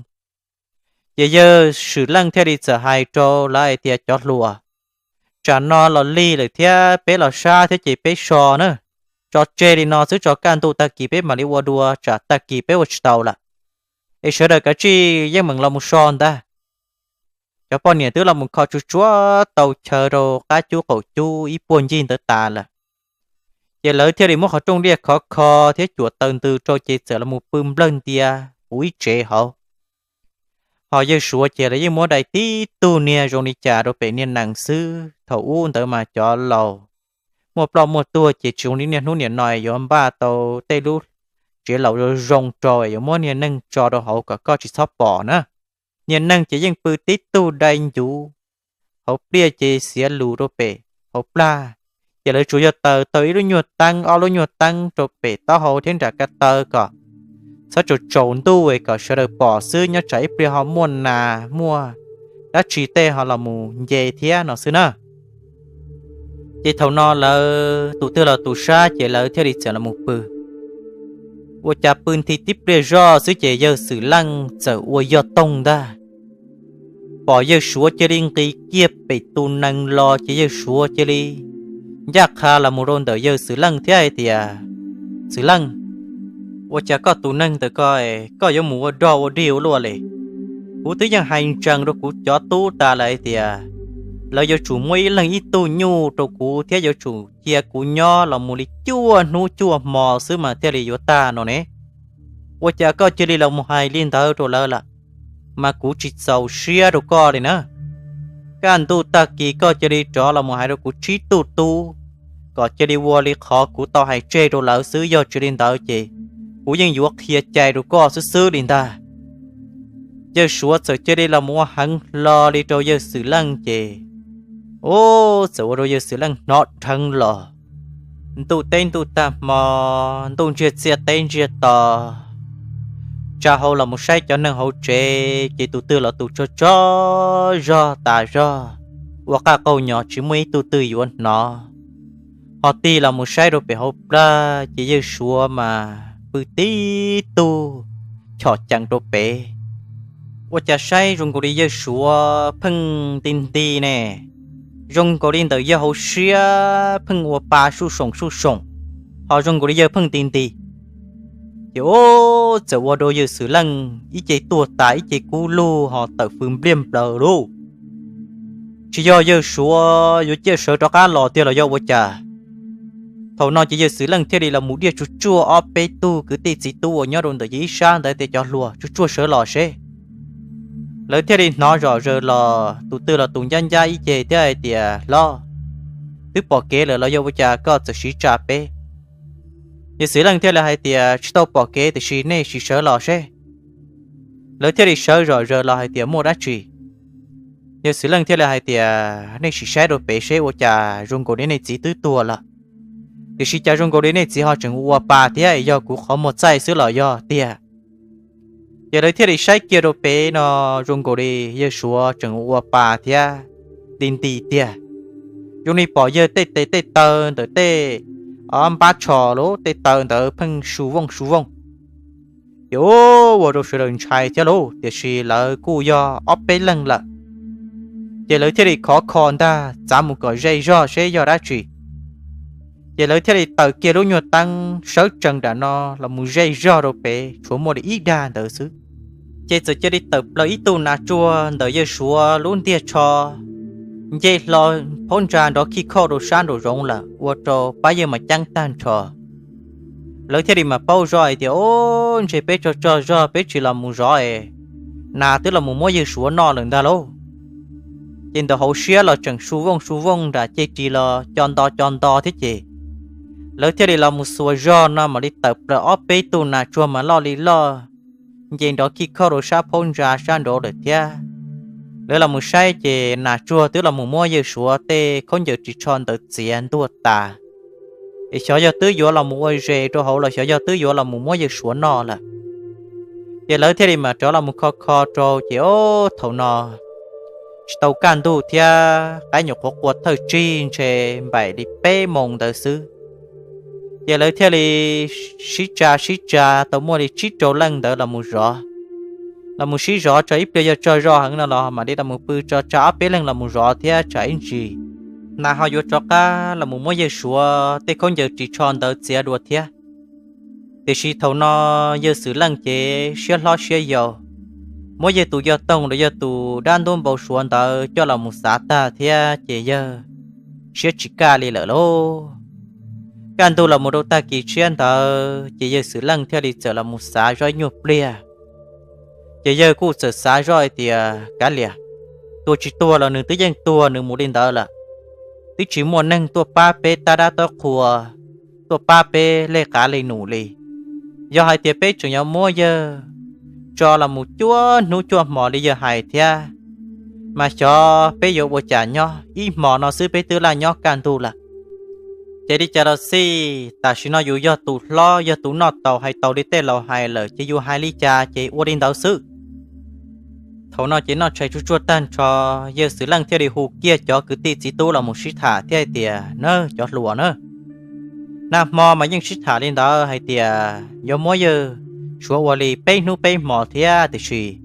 Ces yawg Xwm Leej thiaj li txawm hais rau lawv hais tias, Cov hluas, tsam no los lig lawm thiab peb los sab thiab ces peb so na, tso tseg li no xwb tso, kaj ntuj tag kis peb mam li ua dua, tsam tag kis peb ua tsis tau lawm. Es sawv daws kav tsij yeej meem los mus so ntag. Cov poj niam twb los mus kho tsuag tsuag tau chaw rau qab cub qaum cub ib puag ncig ntawd tas lawm. Ces lawv thiaj li muab qhov rooj liaj khov kho thiab cuam taws ntws rau ces txawm los mus pw nplawg ntia huv ib tsev hauv. Ho yawg Suav ces lawv yeej muab dai tib tug niag zoo li cas rau pem niag nees xwb. Thaum ub ntawd mas cov laus muaj ploj muaj tuag ces tsis zoo li niaj hnub niam no yuav npaj tau tej lub tsev laus zoo zoo rau yuav muab niag neeg tso rau hauv kom koj tsis txhob pom na. Niag neeg ces yeej pw tib tug dai ncuv hauv pliaj ces xiav lus rau pem hauv plag. Ces lawv tsuas yog taws tau ib lub nyuag teeb ob lub nyuag teeb rau pem taub hau thiab nram ko taw kom txhob tsaus tsaus ntuj es kom sawv daws pom xwb, nyob tsam ib pliag ho muaj nas muaj dab tsi tej ho los mus nce thiab no xwb na. Ces thaum no lawv tus twg los tus sab ces lawv thiaj li txawm los mus pw. Ua cas pw nthi tib pliag zoj xwb ces yawg Xwm Leej txawm ua yog toog ntag. Pom yawg Suav cia li nqis kiag pem tus nees los ces yawg Suav cia li ncaj qha los mus rau ntawm yawg Xwm Leej thiab hais tias, Xwm Leej, ua cas koj tus neeg ntawm ko, koj yuav mus ua dog ua dig ua luaj li? Kuv twb yeej hais ntsees rau kuv cov tub tas lawm hais tias lawv yuav tsum muab ib leeg ib tug nyuj rau kuv thiab yuav tsum cia kuv nyob los mus li cuaj hnub cuaj hmo xwb mas thiaj li yuav tag no ne. Ua cas koj cia li los mus hais li ntawd rau lawv lawm, mas kuv tsis txaus siab rau koj li na. Kaj ntuj tag kis koj cia li rov los mus hais rau kuv tsib tug tub kom cia li ua li qhov kuv tau hais tseg rau lawv xwb, yog tsis li ntawd ces kuv yeej yuav qhia cai rau koj xwb xwb li ntag. Yawg Suav txawm cia li los mus ua heev hlo li rau yawg Xwm Leej ces, ub, txawm ua rau yawg Xwm Leej hnov dheev los. Ntuj teb ntuj tag hmo, ntuj ntsiag txiaj teb ntsiag to, tsa hau los mus saib cov neeg hauv tsev ces tus twg los tus tsaug tsaug zog tas zog, ua qaj qaug nyo tsis muaj ib tug twg yuav hnov. Ho tig los mus saib rau pem hauv plag ces yawg Suav mas pw tib tug chom cees rau pem. Ua cas saib zoo nkaus li yawg Suav pheej nti nti ne, zoo nkaus li ntawm yawg hauv siab pheej ua pa suj soom suj soom, ho zoo nkaus li yawg pheej nti nti. Ces ub, txawm ua rau yawg Xwm Leej ib ce tuag tas ib ce kub lug ho tawm fws npliag nplaws lauj. Tsis yog yawg Suav yuav ciaj sawv rov qab los tiag los yog ua cas? Thaum no ces yawg Xwm Leej thiaj li los mus diaj tsuag tsuag ob peb tug kwv tij txiv tub uas nyob rau ntawm yawg ib sab ntawd tias, Cov hluas, tsuag tsuag sawv los seb. Lawv thiaj li hnov zom zaws los, tus twg los tus ncab ncab ib ce thiab hais tias, Hlob, twb pom kev lawm los yog ua cas koj txawm siv tsa peb? Yawg Xwm Leej thiaj li hais tias, Tsis tau pom kev, tiam sis nej sim sawv los seb. Lawv thiaj li sawv zom zaws los hais tias, Muaj dab tsi? Yawg Xwm Leej thiaj li hais tias, Nej sim saib rau pem seb ua cas zoo nkaus li nej txiv twb tuag lawm, tiam sis cas zoo nkaus li nej txiv ho tseem ua pa thiab, yog kuv qhov muag txaij xwb los yog tiag? Ces lawv thiaj li saib kiag rau pem no, zoo nkaus li yawg Suav tseem ua pa thiab nti nti tiag. Zoo li pom yawg tej tes tej taw ntawm tej npab tsho los tej taw ntawd pheej su vooj su vooj. Ces ua rau sawv daws ntshai thiab lauj, tiam sis lawv kuj yog ob peb leeg lawm. Ces lawv thiaj li khov kho ntag, txav mus kom ze zog seb yog dab tsi. Ces lawv thiaj li taws kiag lub nyuag teeb sawv tsees nram no los mus ze zog rau pem, tshuav muaj li ib dag ntawd xwb. Ces txawm cia li tawm plaws ib tug nas tsuag ntawm yawg Suav lub ntiag tsho, nce hlo phaub ntsa nrov khij khoj rau sab nraum zoov lawm, ua rau pab yawg mas ceeb tag nrho. Lawv thiaj li mas paub zog hais tias, Ob, ntshe peb tso tso zog peb tsis los mus zov es nas twb los mus muab yawg Suav noj lawm ntag lauj. Ces ntawm hauv siab los tseem su vooj su vooj nram ceg ris los co nto co nto thiab ces lawv thiaj li los mus xuas zog no mam li tawm plaws ob peb tug nas tsuag mas loj li loj, nce nrov khij khoj rau sab phaub ntsa sab nraud lawm thiab. Lawv los mus saib ces nas tsuag twb los mus muab yawg Suav tej khaub ncaws ris tsho ntawd txiav ntuag tas, es xyov yog twb yuav los mus ua zes rau hauv los xyov yog twb yuav los mus muab yawg Suav noj lawm. Ces lawv thiaj li mam rov los mus kho kho rau ces ob, thaum no tsis tau kaj ntug thiab, qaib nyuam qhuav qua thawj tsig ntshe npaum li peb moos ntawd xwb. Ces lawv thiaj li sib tsa sib tsa tau muaj li tsib rau leej ntawd los mus zov, los mus sib zov tso ib pliag yog tsaug zog heev no los mam li los mus pw tso tsa ob peb leeg los mus zov thiab tsam ib ntsis nas ho yuav rov qab los mus muab yawg Suav tej khaub ncaws ris tsho ntawd txiav dua thiab. Tiam sis thaum no yawg Xwm Leej ces siab hlob siab yau, muab yawg tus yog toog los yog tus dab ntub npau suav ntawd coj los mus xav tag thiab ces yawg siab tsis kaj li lawm lauj. Kaj ntug los mus rau tag kis tshiab ntawd ces yawg Xwm Leej thiaj li txawm los mus xav zoj ib nyuag pliag. Ces yawg kuj txawm xav zoj hais tias, Kav liam, tuag tsis tuag los nws twb yeej tuag nws mus li ntawd lawm. Twb tsis muaj neeg tuaj pab peb tab dab tab qhua, tuaj pab peb lej qav lej num li. Yog hais tias peb tseem yuav muab yawg tso los mus cuaj hnub cuaj hmo li yawg hais thiab, mas xyov peb yuav ua cas nyob ib hmo no xwb peb twb laj nyob kaj ntug lawm. Ces li cas los xij, tam sim no yus yog tus hlob yog tus noj taus hais taus li tej laus hais lawm ces yus hais li cas ces ua li ntawd xwb. Thaum no ces noj tshais tsuag tsuag tag nrho, yawg Xwm Leej thiaj li hu kiag cov kwv tij txiv tub los mus sib tham thiab hais tias, Na, cov hluas na, nag hmo mas yeej sib tham li ntawd hais tias yuav muab yawg Suav ua li peb hnub peb hmo thiab, tiam sis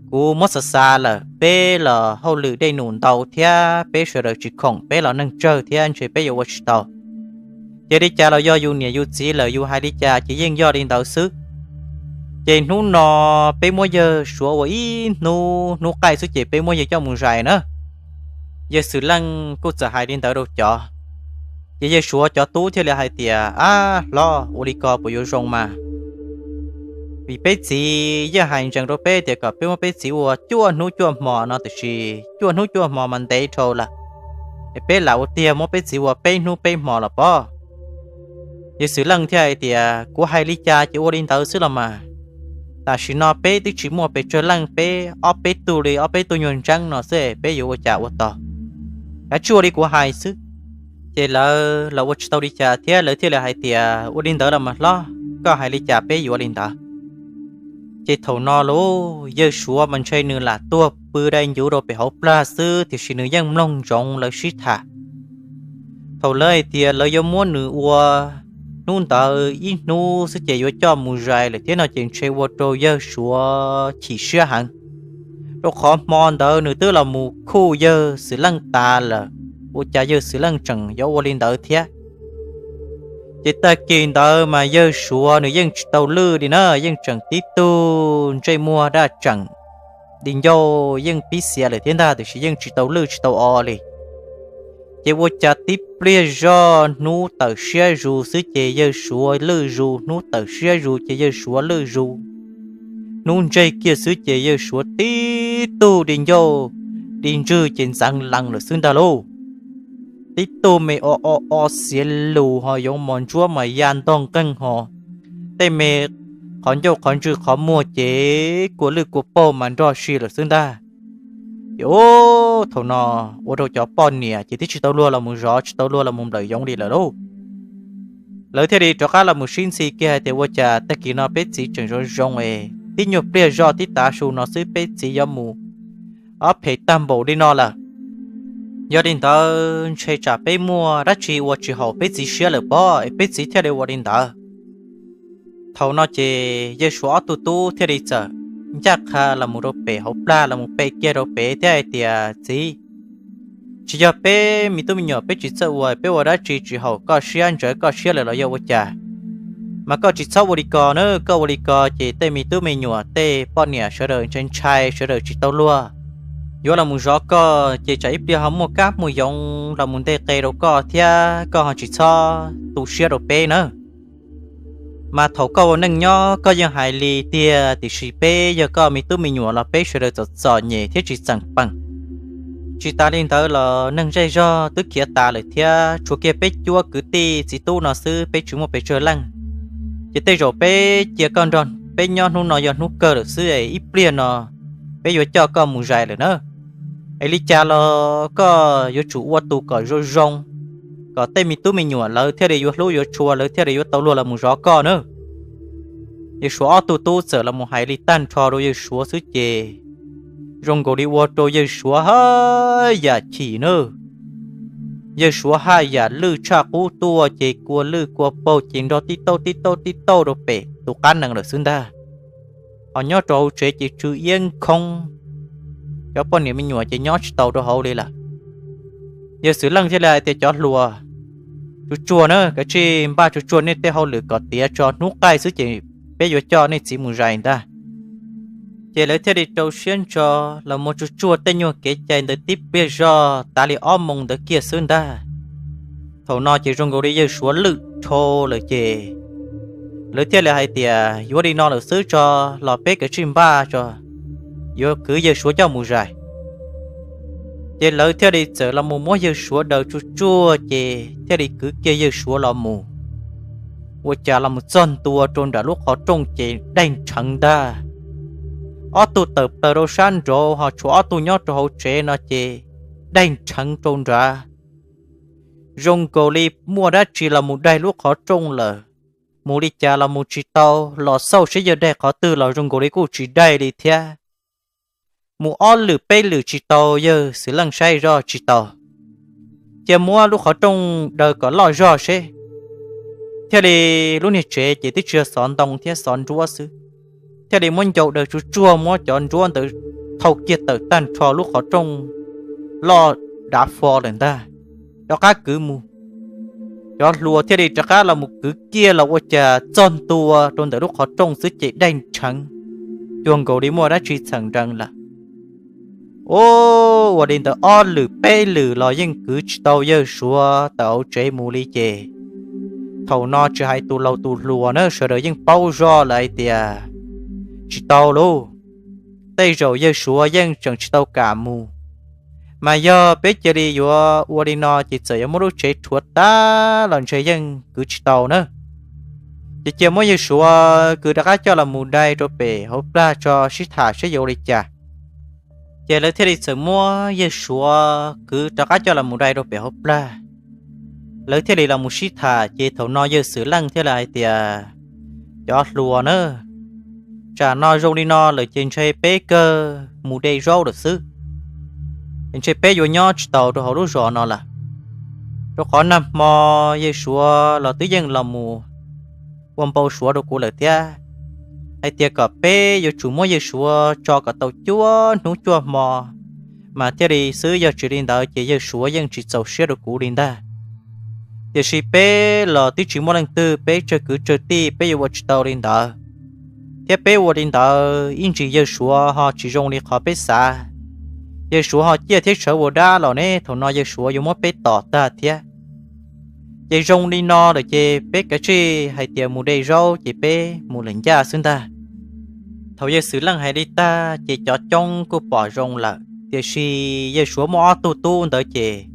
kuv muab xav xav lawm, peb los hauj lwm dej num ntau thiab peb sawv daws tsis khoom, peb los neeg tsawg thiab ntshe peb yuav ua tsis tau. Ces li cas los yog yus niam yus txiv lawm, yus hais li cas ces yeej yog li ntawd xwb. Ces hnub no peb muab yawg Suav ua ib hnub, hnub qaij xwb ces peb muab yawg coj mus zais na. Yawg Xwm Leej kuj txawm hais li ntawd rau cov, ces yawg Suav cov tub thiaj li hais tias, Ab hlob, ua li ko puas yuav zoo mas? Vim peb txiv yeej hais ntsees rau peb tias kom peb muab peb txiv ua cuaj hnub cuaj hmo no, tiam sis cuaj hnub cuaj hmo mas ntev dhau lawm, es peb lam ua tiag muab peb txiv ua peb hnub peb hmo los pob. Yawg Xwm Leej thiaj hais tias, Kuv hais li cas ces ua li ntawd xwb los mas. Tam sim no peb twb tsis muaj pes tsawg leej, peb ob peb tug li ob peb tug nyuag ntseeb no xwb, peb yuav ua cas ua tau? Kav tsij ua li kuv hais xwb. Ces lawv los ua tsis tau li cas thiab, lawv thiaj li hais tias, Ua li ntawd los mas hlob, koj hais li cas peb yuav li ntawd. Ces thaum no lauj, yawg Suav mas ntshe nws lam tuag pw dai ncuv rau pem hauv plag xwb, tiam sis nws yeej mloog ntsoov lawv sib tham. Thaum lawv hais tias lawv yuav muab nws ua hnub ntawd ib hnub xwb ces yuav coj mus zais lawm thiab no ces ntshe ua rau yawg Suav chim siab heev, rau qhov hmo ntawd nws twb los mus khuj yawg Xwm Leej tas lawm, ua cas yawg Xwm Leej tseem yuav ua li ntawd thiab. Ces tag kis ntawd mas yawg Suav nws yeej tsis tau lwj li na, yeej tseem tib tug ntsej muag daj tseem, di ncauj yeej pib xiav lawm thiab ntag, tiam sis yeej tsis tau lwj tsis tau o li. Ces ua cas tib pliag zoj hnub tawm siab zus xwb ces yawg Suav lwj zus, hnub tawm siab zus ces yawg Suav lwj zus, hnub ntseg kiag xwb ces yawg Suav tib tug di ncauj di ntswg ces ntxeev lees lawm xwb ntag lauj. tib tug me o o o xiav lus ho yoov mos ntsuab mas ya ntog nqeeg ho tej me qhov ncauj qhov ntswg qhov muag ces kua lwj kua paug mas nrog si lawm xwb ntag. Ces ub, thaum no ua rau cov poj niam ces twb tsis tau luag los mus zov, tsis tau luag los mus nplawm yoov li lawm lauj. Lawv thiaj li rov qab los mus sib ntxhi kiag hais tias ua cas tag kis no peb txiv tseem zoo zoo es tib nyuag pliag zoj tib tav su no xwb peb txiv yuav mus ob phem tag npaum li no lawm. Yog li ntawd ntshe tsam peb muaj dab tsi ua tsis haum peb txiv siab lawm pob es peb txiv thiaj li ua li ntawd. Thaum no ces yawg Suav ob tug tub thiaj li txawm ncaj qha los mus rau pem hauv plag los mus pe kiag rau pem thiab hais tias, Txiv, tsis yog peb me tub me nyuam peb tsis txawj ua, peb ua dab tsi tsis haum koj siab ntsawv koj siab lawm los yog ua cas? Mas koj tsis txhob ua li ko na, koj ua li ko ces tej me tub me nyuam tej poj niam sawv daws ntshai ntshai sawv daws tsis tau luag yuav los mus zov koj ces tsam ib pliag ho muaj kab muaj yoov los mus ntej qe rau koj thiab koj ho tsis txhob tu siab rau peb na. Mas thaum koj ua neej nyob koj yeej hais li tiag, tiam sis peb yog koj me tub me nyuam los peb sawv daws txom txom nyem thiab tsis txeem peem. Tsis tas li ntawd los neeg zej zog twb khiav tas lawm thiab tshuav kiag peb cuab kwv tij txiv tub no xwb peb tsis muaj pes tsawg leej. Ces tej zaum peb cia koj nrog peb nyob hnub no yog hnub kawg lawm xwb es ib pliag no peb yuav coj koj mus zais lawm na. Es li cas los koj yuav tsum ua tus kom zoo zoo, kom tej me tub me nyuam lawv thiaj li yuav hlub yuav tshua lawv thiaj li yuav tau luag los mus zov koj na. Yawg Suav ob tug tub txawm los mus hais li tag nrho rau yawg Suav xwb ces zoo nkaus li ua rau yawg Suav haj yam chim na. Yawg Suav haj yam lwj tshaj qub tuaj ces kua lwj kua paug ces nrog tib tauj tib tauj tib tauj rau pem tus qab nees lawm xwb ntag. Ho nyob rau hauv tsev ces tsw iab nkhoob, cov poj niam me nyuam ces nyob tsis tau rau hauv li lawm. Yawg Xwm Leej thiaj li hais tias, Cov hluas, tsuag tsuag na, kav tsij npaj tsuag tsuag nej tej hauj lwm kom tiav tso, hnub qaij xwb ces peb yuav coj nej txiv mus zais ntag. Ces lawv thiaj li rau siab ntso los mus tsuag tsuag tej nyuag kev cai ntawd tib pliag zog tas li ob moos ntawd kiag xwb ntag. Thaum no ces zoo nkaus li yawg Suav lwj dhau lawm ces lawv thiaj li hais tias, Yuav li no lawm xwb tso, los peb kav tsij npaj tso, yuav kwv yawg Suav coj mus zais. Ces lawv thiaj li txawm los mus muab yawg Suav daws tsuag tsuag ces thiaj li kwv kiag yawg Suav los mus. Ua cas los mus txog ntua rau nram lub qhov rooj ces daig nrheev ntag. Ob tug tawm plaws rau sab nraud ho tshuav ob tug nyob rau hauv tsev no ces daig nrheev rau nrad. Zoo nkaus li muaj dab tsi los mus daig lub qhov rooj lawm. Mus li cas los mus tsis tau, los xauj seb yog daig qhov twg los zoo nkaus li kuj tsis daig li thiab. Mus ob lwm peb lwm tsis tau, yawg Xwm Leej saib zoj tsis tau, cia muab lub qhov rooj daws kom loj zog seb. Thiaj li lub niag tsev ces twb tsis yog xov ntoo thiab xov nruab xwb, thiaj li muab ncau daws tsuag tsuag muab cov nruab ntawd thau kiag tawm tag nrho lub qhov rooj loj dav fo lawm ntag, rov qab kwv mus. Cov hluas thiaj li rov qab los mus kwv kiag los ua cas txog ntua rau ntawm lub qhov rooj xwb ces daig nrheev, cuag nkaus li muaj dab tsi txheem nrees lawm. Ub, ua li ntawd ob lwm peb lwm los yeej kwv tsis tau yawg Suav tawm hauv tsev mus li ces thaum no tsis hais tus laus tus hluas na sawv daws yeej paub zoj lawm hais tias tsis tau lauj, tej zaum yawg Suav yeej tseem tsis tau kam mus. Mas yog peb cia li yuav ua li no ces txawm yuav muab lub tsev rhuav tag los ntshe yeej kwv tsis tau na. Ces cia muab yawg Suav kwv rov qab coj los mus dai rau pem hauv plag tso sib tham seb yuav ua li cas. Ces lawv thiaj li txawm muab yawg Suav kwv rov qab coj los mus dai rau pem hauv plag. Lawv thiaj li los mus sib tham ces thaum no yawg Xwm Leej thiaj li hais tias, Cov hluas na, tsam no zoo li no lawm ces ntshe peb kawg mus de zaub lawm xwb. Ntshe peb yuav nyob tsis tau rau hauv lub zos no lawm, rau qhov nag hmo yawg Suav los twb yeej los mus ua npau suav rau kuv lawm thiab, hais tias kom peb yuav tsum muab yawg Suav tso kom tau cuaj hnub cuaj hmo mas thiaj li xwb, yog tsis li ntawd ces yawg Suav yeej tsis txaus siab rau kuv li ntag. Tiam sis peb los twb tsis muaj leej twg, peb tsawg kwv tsawg tij peb yuav ua tsis tau li ntawd, thiab peb ua li ntawd ib ntsis yawg Suav ho tsis zoo li qhov peb xav. Yawg Suav ho ciaj thiab sawv ua dab los ne, thaum no yawg Suav yuav muab peb tom tag thiab. Ces zoo li no lawm ces peb kav tsij hais tias mus de zaub ces peb mus lawm ncaj xwb ntag. Thaum yawg Xwm Leej hais li tag ces cov coob kuj pom zoo lawm, tiam sis yawg Suav muaj ob tug tub ntawd ces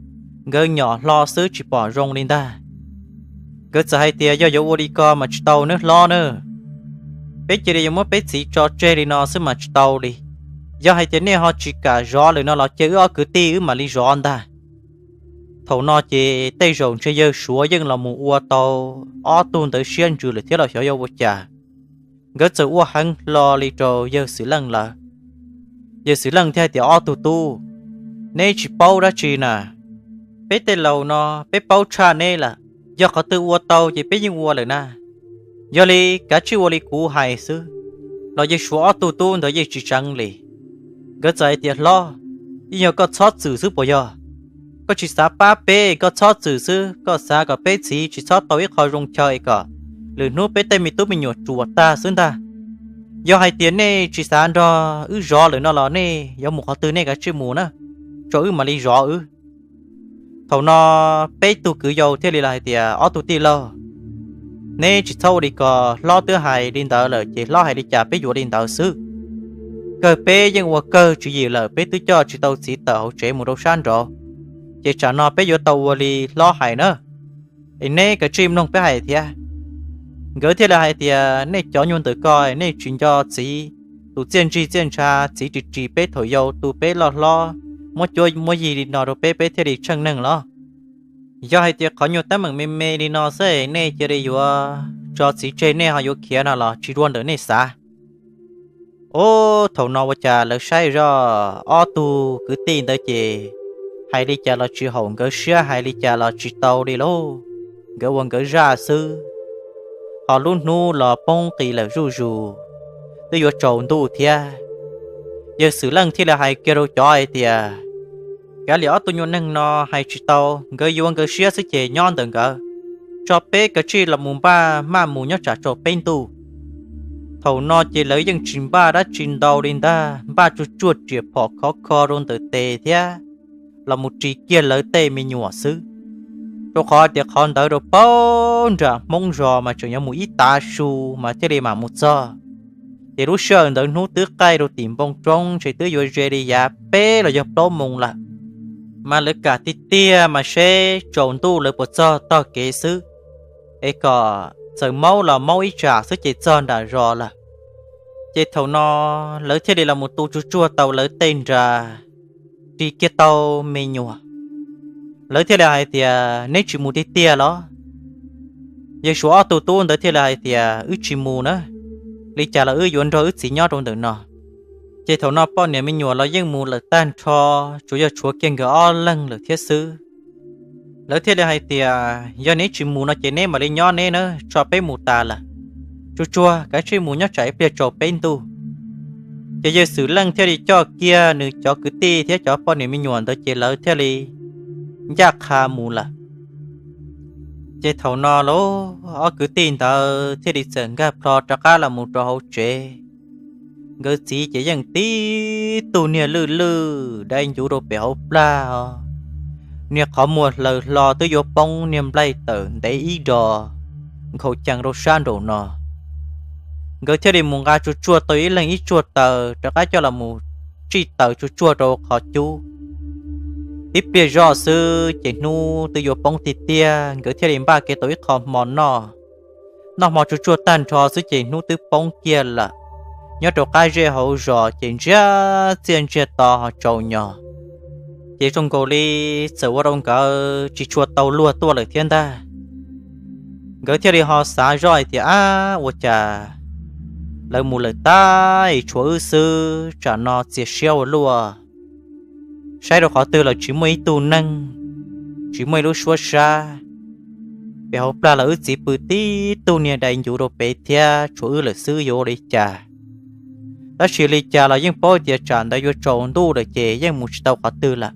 nkawd nyom hlo xwb tsis pom zoo li ntag. Nkawd txawm hais tias yog yuav ua li ko mas tsis tau nawb hlob nawb. Peb cia li yuav muab peb txiv tso tseg li no xwb mas tsis tau li. Yog hais tias nej ho tsis kam zov lawm no los cia wb ob kwv tij wb mam li zov ntag. Thaum no ces tej zaum ntshe yawg Suav yeej los mus ua tau ob tug ntawd siab ntsws lawm thiab los xyov yog ua cas, nkawd txawm ua heev hlo li rau yawg Xwm Leej lawm. Yawg Xwm Leej thiaj hais tias ob tug tub, neb tsis paub dab tsi na, peb tej laus no peb paub tshaj neb lawm, yog qhov twg ua tau ces peb yeej ua lawm na. Yog li kav tsij ua li kuv hais xwb, los yawg Suav ob tug tub ntawd yeej tsis tseev li. Nkawd txawm hais tias hlob, yeej yog koj txhob txwm xwb puas yog? Koj tsis xav pab peb, koj txhob txwm xwb, koj xav kom peb txiv tsis txhob tau ib qho zoo chaw es kom lwm hnub peb tej me tub me nyuam ruam tag xwb ntag. Yog hais tias nej tsis xav nrog wb zov lawm no los nej yuav mus qhov twg nej kav tsij mus na, tso wb mam li zov wb. Thaum no peb tug kwv yau thiaj li los hais tias ob tug tij laug, neb tsis txhob ua li ko, hlob twb hais li ntawd lawm ces hlob hais li cas peb yuav li ntawd xwb. Kawg peb yeej ua kawg tswv yim lawm, peb twb coj tsis tau txiv tawm hauv tsev mus rau sab nraud, ces tsam no peb yuav tau ua li hlob hais na. Es neb kav tsij mloog peb hais thiab. Nkawd thiaj li hais tias nej cov nyuag ntawm ko nej tsis nco txiv tus txiaj ntsig txiaj ntsha, txiv ris ris peb thaum yau tu peb loj hlob, muab cuab muab yig li no rau peb, peb thiaj li tsheej neeg los? Yog hais tias qhov nyuag teeb meem me me li no xwb nej cia li yuav tso txiv tseg nej ho yuav khiav no los tsis dua ntawm nej xav. Ub, thaum no ua cas lawv saib zoj ob tug kwv tij ntawd ces hais li cas los tsis haum nkawd siab, hais li cas los tsis tau li lauj. Nkawd ua nkawd zaj xwb, ho lub hnub los poob qis lawm zuj zus, twb yuav tsaus ntuj thiab. Yawg Xwm Leej thiaj li hais kiag rau cov hais tias, kav liam ob tug nyuag neeg no hais tsis tau, nkawd yuav nkawd siab xwb ces nyob ntawm nkawd, tso peb kav tsij los mus npaj maj mus nyob tsam tsaus peb ntuj. Thaum no ces lawv yeej tsis npaj dab tsi ntau li ntag, npaj tsuag tsuag riam phom khov kho rau ntawm tes thiab los mus ris kiag lawv tej me nyuam xwb. Rau qhov tias qhov ntawd rau paub nram Hmoob zos mas tseem yuav mus ib tav su mas thiaj li mam mus txog. Ces lub sij hawm ntawd hnub twb qaij rau tim npoo roob ntshe twb yuav ze li yav peb los yog plaub moos lawm. Mas lawv kam tiag tiag mas seb tsaus ntuj lawv puas txog tog kev xwb, es kom txawm maub los maub ib tsam xwb ces txog nram zos lawm. Ces thaum no lawv thiaj li los mus tu tsuag tsuag tau lawv tej nra, ris kiag tau me nyuam. Lawv thiaj li hais tias, neb tsis mus tiag tiag los? Yawg Suav ob tug tub ntawd thiaj li hais tias, wb tsis mus na, li cas los wb yuav nrog wb txiv nyob rau ntawm no. Ces thaum no poj niam me nyuam los yeej mus lawm tag nrho, tsuas yog tshuav kiag nkawd ob leeg lawm thiab xwb. Lawv thiaj li hais tias, yog neb tsis mus no ces neb mam li nyob neb na, tso peb mus tas lawm. Tsuag tsuag kav tsij mus nyob tsam ib pliag tsaus peb ntuj. Ces yawg Xwm Leej thiaj li coj kiag nws cov kwv tij thiab cov poj niam me nyuam ntawd ces lawv thiaj li ncaj qha mus lawm. Ces thaum no lauj, ob kwv tij ntawd thiaj li txawm nkag plho rov qab los mus rau hauv tsev. Nkawd txiv ces yeej tib tug niag lwj lwj dai ncuv rau pem hauv plag os. Niag qhov muag hlaws hlo twb yuav poob niag nplaig tawm ntev ib do nkhaus cees rau sab nraum no. Nkawd thiaj li mus nqa tsuag tsuag tau ib leeg ib tsuag taws rov qab coj los mus tsij taws tsuag tsuag rau qhov cub. Ib pliag zoj xwb ces hnub twb yuav poob tiag tiag, nkawd thiaj li npaj kiag tau ib qho hmo noj. Noj hmo tsuag tsuag tag nrho xwb ces hnub twb poob kiag lawm. Nyob rau qab zej hauv zos ces ntsiag txiaj ntsiag to ho tsaus nyos. Ces zoo nkaus li txawm ua rau nkawd tsis tshua tau luag tuaj lawm thiab ntag. Nkawd thiaj li ho xav zoj hais tias, ab, ua cas lawv mus lawm tag es tshuav wb xwb, tsam no txias siab ua luaj. Saib rau qhov twg los tsis muaj ib tug neeg, tsis muaj ib lub suab sab. Pem hauv plag los wb txiv pw tib tug niag dai ncuv rau pem thiab, tshuav wb lawm xwb yuav ua li cas? Tab sis li cas los yeej paub tias tsam ntawd yuav tsaus ntuj lawm ces yeej mus tsis tau qhov twg lawm.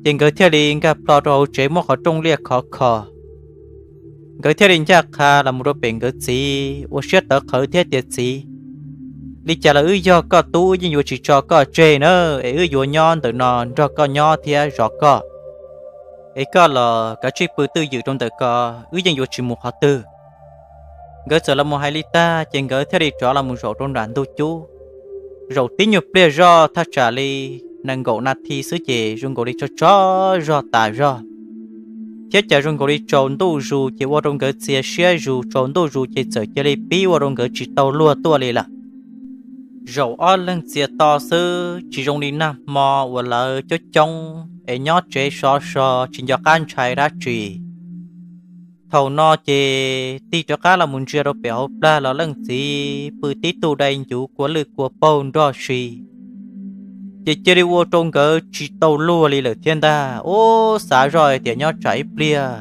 Ces nkawd thiaj li nkag plho rau hauv tsev muab qhov rooj liaj khov kho. Nkawd thiaj li ncaj qha los mus rau pem nkawd txiv ua siab tawv qhawv thiab tias, txiv, li cas los wb yog koj tub yeej yuav tsis tso koj tseg na, es wb yuav nyob ntawm no nrog koj nyob thiab zov koj. Es koj los kav tsij pw twj ywm rau ntawm ko, wb yeej yuav tsis mus qhov twg. Nkawd txawm los mus hais li tag ces nkawd thiaj li rov los mus zaum rau nram ntug cub. Zaum tib nyuag pliag zoj thaj tsam li nees nkaum nas this xwb ces zoo nkaus li tsaug tsaug zog tas zog, thiab cas zoo nkaus li tsaus ntuj zus ces ua rau nkawd txias siab zus, tsaus ntuj zus ces txawm cia li pib ua rau nkawd tsis tau luag tuaj li lawm. Zaum ob leeg txias to xwb tsis zoo li nag hmo uas lawv coob coob es nyob tsev sov so tsis nco qab ntshai dab tsi. Thaum no ces tig rov qab los mus ntsia rau pem hauv plag los leej txiv pw tib tug dai ncuv kua lwj kua paug nrog si, ces cia li ua rau nkawd tsis tau luag li lawm thiab ntag. Ub, xav zoj hais tias nyob tsam ib pliag